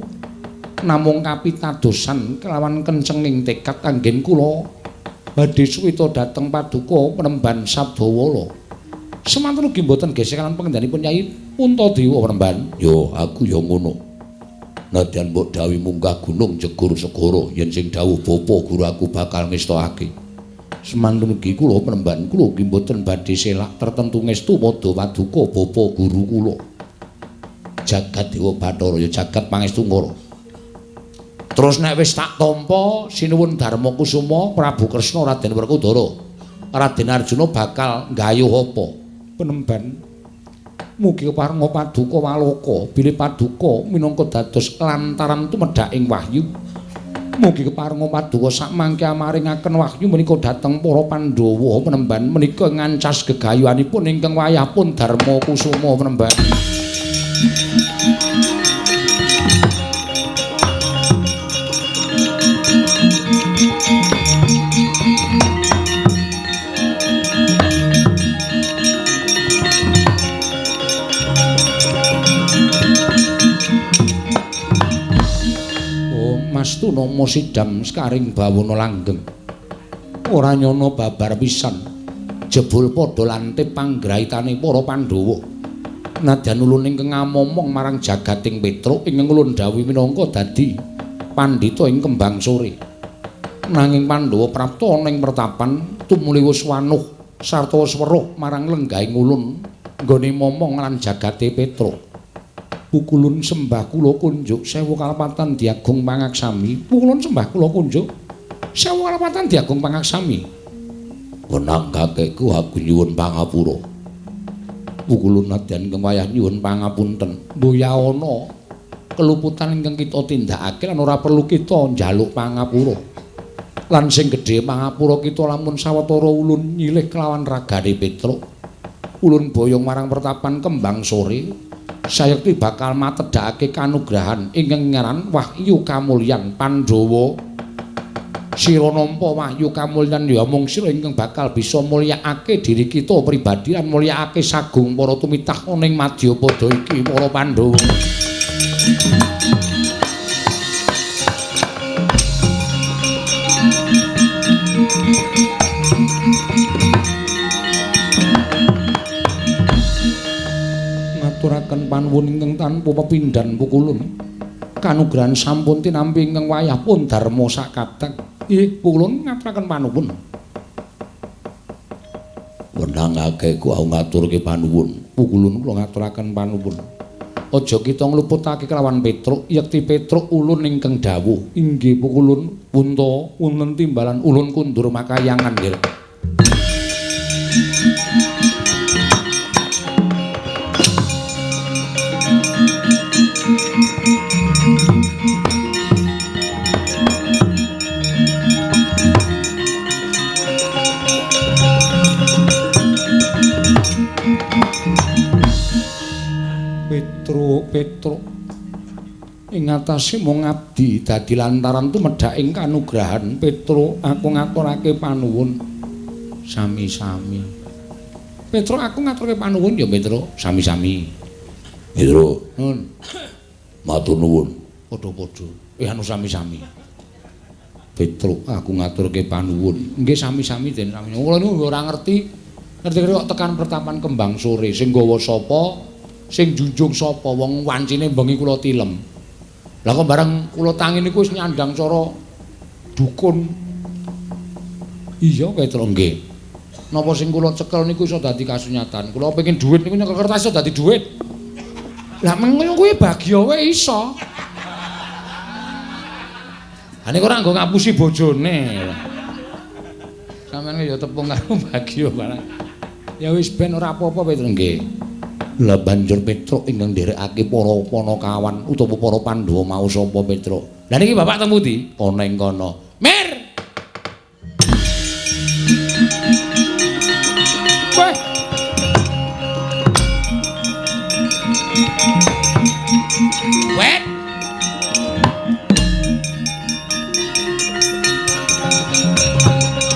namung kapitadosan kelawan kencenging tekad anggen kula badhe suwita dhateng paduka penemban Sabdawala. Semanten ugi mboten gesek lan pengendhanipun Kyai Puntadewa penemban. Yo aku ya ngono. Nadyan mbok dawuhi munggah gunung jegur segara yen sing dawuh bapa guru aku bakal ngestokake. Semanten ugi kula penemban kula ugi mboten badhe selak tertentu ngestu padha paduka bapa guru kula. Jagat Dewa Bathara ya jagat pangestu ngara. Terus nek wis tak tampa sinuwun Darma Kusuma Prabu Kresna Raden Werkudara, Raden Arjuna bakal nggayuh apa? Penemban mugi keparenga paduka waloka bilih paduka minangka dados lantaran tumedhaking wahyu. Mugi keparenga paduka sakmangke amaringaken wahyu menika dhateng para Pandhawa penemban menika ngancas gegayuhanipun ingkang wayah pun Darma Kusuma penemban. Mastu nama sidam sekaring bawana langgeng. Ora nyana babar pisan. Jebul padha lantip panggraitane para Pandhawa. Nadyan ulun ingkang ngamomong marang jagating Petruk ingkang ulun dhawuhi minangka dadi pandhita ing kembang sore. Nanging Pandhawa prapta ana ing pertapan tumuli wis wanuh sarta wis weruh marang lenggahing ulun nggone momong lan jagate Petruk. Pukulun sembah kula kunjuk sewu kalepatan diagung pangaksami. Pukulun sembah kula kunjuk sewu kalepatan diagung pangaksami. Wenang kakekku aku nyuwun pangapura. Pukulun nadyan ingkang wayah nyuwun pangapunten. Mboya ana keluputan ingkang kita tindakake lan ora perlu kita njaluk pangapura. Lan sing gedhe pangapura kita lamun sawetara ulun nyilih kelawan ragane Petruk. Ulun boyong marang pertapan kembang sore. Sayekti bakal matedhakake kanugrahan ingkang ngaran wahyu kamulyan Pandhawa. Sira nampa wahyu kamulyan ya mung sira ingkang bakal bisa mulyakake diri kita pribadi lan mulyakake sagung para tumitah ana ing madyapada iki para Pandhawa. Ngaturaken panuwun ingkang tanpa pepindhan pukulun. Kanugrahan sampun tinampi ingkang wayah pun dharma sakadang. Nggih, pukulun ngaturaken panuwun. Wenangake ku aku ngaturke panuwun. Pukulun kula ngaturaken panuwun. Aja kita ngluputake kelawan Petruk, yekti Petruk ulun ingkang dawuh. Inggih pukulun punta wonten timbalan ulun kundur makayangan nggih. Petruk ing atase mung abdi dadi lantaran tumedhaking kanugrahan Petruk aku ngaturake panuwun. Sami-sami Petruk aku ngaturake panuwun ya Petruk. Sami-sami Petruk nun matur nuwun. Padha-padha anu sami-sami Petruk aku ngaturke panuwun. Nggih sami-sami den sami. Kula niku ora ngerti ngerti kok tekan pertapan kembang sore sing gawa sapa sing junjung sapa wong wancine bengi kula tilem. Lah kok bareng kula tangi niku wis nyandang cara dukun. Iya Petruk nggih. Napa sing kula cekel niku iso dadi kasunyatan. Kula pengin dhuwit niku nyekel kertas iso dadi dhuwit. Lah meng kuwi bagya wae iso. Ha niku ora nggo ngapusi bojone. Sampeyan ya tepung karo bagya barang. Ya wis ben ora apa-apa Petruk nggih. Lah banjur Petruk ingkang nderekake para panakawan utawa para Pandhawa mau sapa Petruk. Lah niki bapak teng pundi? Ana ing kono. Mir. Weh. Wet.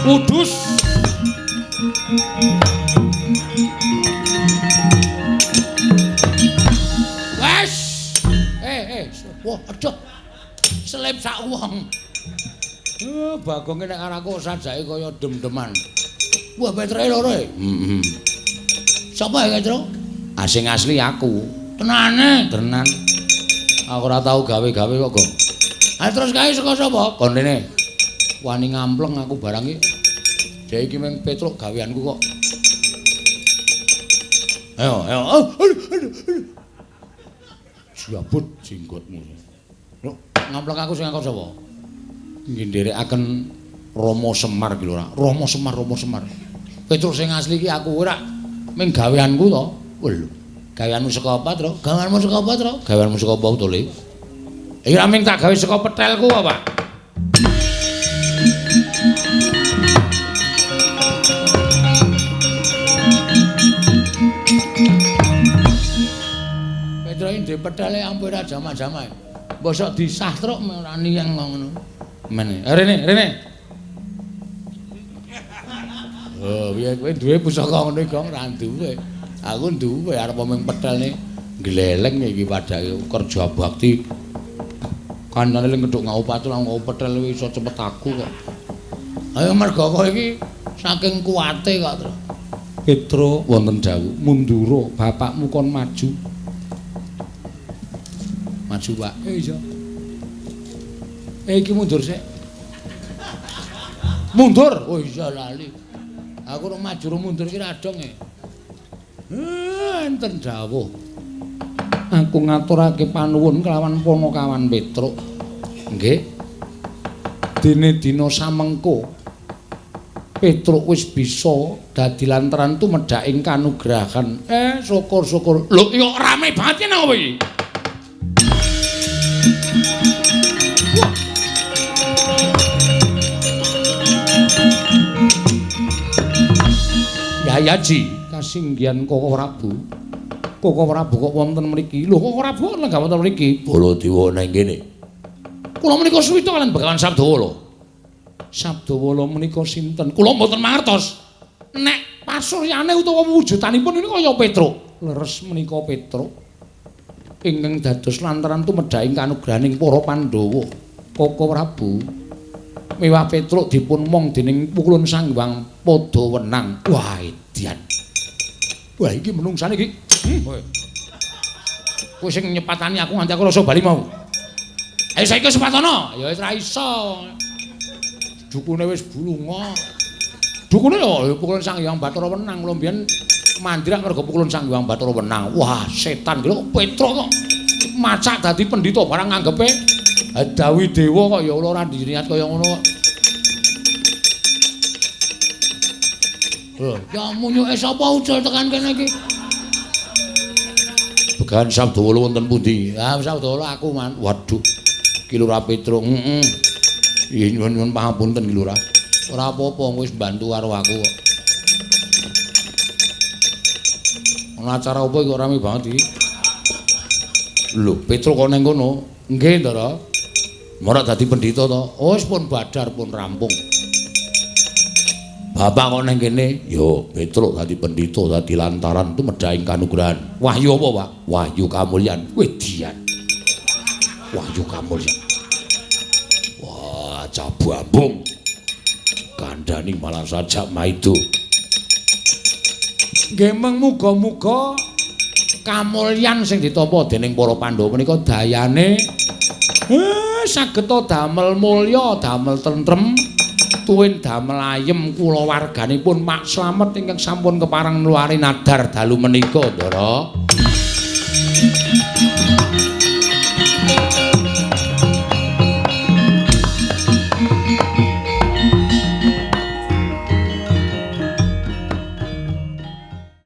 Udus. Wes. Wah, aduh. Selip sak wong. Bagonge nek karo aku sajake kaya dem-deman. Wah, Petroke loro e. Heeh. Sapa ya, Petruk? Asing asli aku. Tenane, tenan. Aku ora tau gawe-gawe kok, Gong. Ha terus kae saka sapa? Kon rene. Wani ngampleng aku barang iki. Dhek iki mung Petruk gaweanku kok. Ayo, ayo. Oh, aduh, aduh, aduh. Jabut jenggotmu. Lho, ngampleng aku sing ngakon sapa? Nggih nderekaken Rama Semar iki lho ora. Rama Semar, Rama Semar. Petruk sing asli iki aku ora mung gaweanku to. Lho, gaweanmu saka apa, Truk? Gaweanmu saka apa, Truk? Gaweanmu saka apa to, Le? Iki ra mung tak gawe saka petelku apa, Pak? Petruk iki ndek petele ampun ora jamak-jamak. Mbosok disah truk ora niyeng ngono. Mene. Rene, rene. Oh, piye kowe duwe pusaka ngono iki, Gong? Ora duwe. Aku duwe arep mung petelne gleleng iki padake kerja bakti. Kancane ling kedhok ngaupat lan ngau petel iso cepet aku kok. Ayo mergo kowe iki saking kuwate kok, Truk. Petruk wonten dawuh, mundura bapakmu kon maju. Maju, Pak. Iya. Iki mundur sik. Mundur. Oh iya lali. Aku ora maju ora mundur iki ra dong e. Enten dawuh. Aku ngaturake panuwun kelawan Panakawan Petruk. Nggih. Dene dina samengko Petruk wis bisa dadi lantaran tumedhaking kanugrahan. Syukur-syukur. Lho, iki kok rame banget nang kowe iki. Wah. Yayaji kasinggihan Koko Prabu. Koko Prabu kok wonten mriki. Lho, Koko Prabu kok lenggah wonten mriki? Baladewa nang kene. Kula menika suwita kaliyan Begawan Sabdawala. Sabdawala menika sinten? Kula mboten mangertos. Nek pasuryane utawa wujudanipun ini kaya Petruk. Leres menika Petruk ingkang dados lantaran tumedhaking kanugrahaning para Pandhawa. Koko Prabu miwah Petruk dipun mong dening pukulun Sang Hyang Padawenang. Wah, edian. Wah, iki menungsane iki. Kowe sing nyepatani aku nganti aku rasa bali mau. Ayo saiki sepatono. Ya wis ra iso. Dukune wis bulunga. Dukune ya pukulun Sang Hyang Bathara Wenang. Kula mbiyen mandhira mergo pukulun Sang Hyang Bathara Wenang. Wah, setan iki kok Petruk kok macak dadi pendhita barang nganggepe Dawi dewa kok ya ora diniat kaya ngono kok. Lho, ya munyuke sapa ucul tekan kene iki? Begawan Sabdawala wonten pundi? Ah, Sabdawala aku, Man. Waduh. Ki Lurah Petruk. Heeh. Nggih nyuwun pangapunten ki Lurah. Ora apa-apa wis mbantu karo aku kok. Ana acara apa iki kok rame banget iki? Lho, Petruk kok ning kono? Nggih, Ndara. Ora dadi pendhita to? Oh, wis pun badar pun rampung. Bapak kok ning kene? Yo, Petruk dadi pendhita dadi lantaran tumedhaking kanugrahan. Wahyu apa, Pak? Wahyu kamulyan. Wedian. Wahyu kamulyan. Wah, cabambung. Kandhani malah sajak maido. Nggih meng muga-muga kamulyan sing ditampa dening para Pandhawa menika dayane sageta damel mulya, damel tentrem, Tuwin damel ayem kulawarganipun Mak Slamet ingkang sampun kepareng nluari nadar dalu menika, Ndara.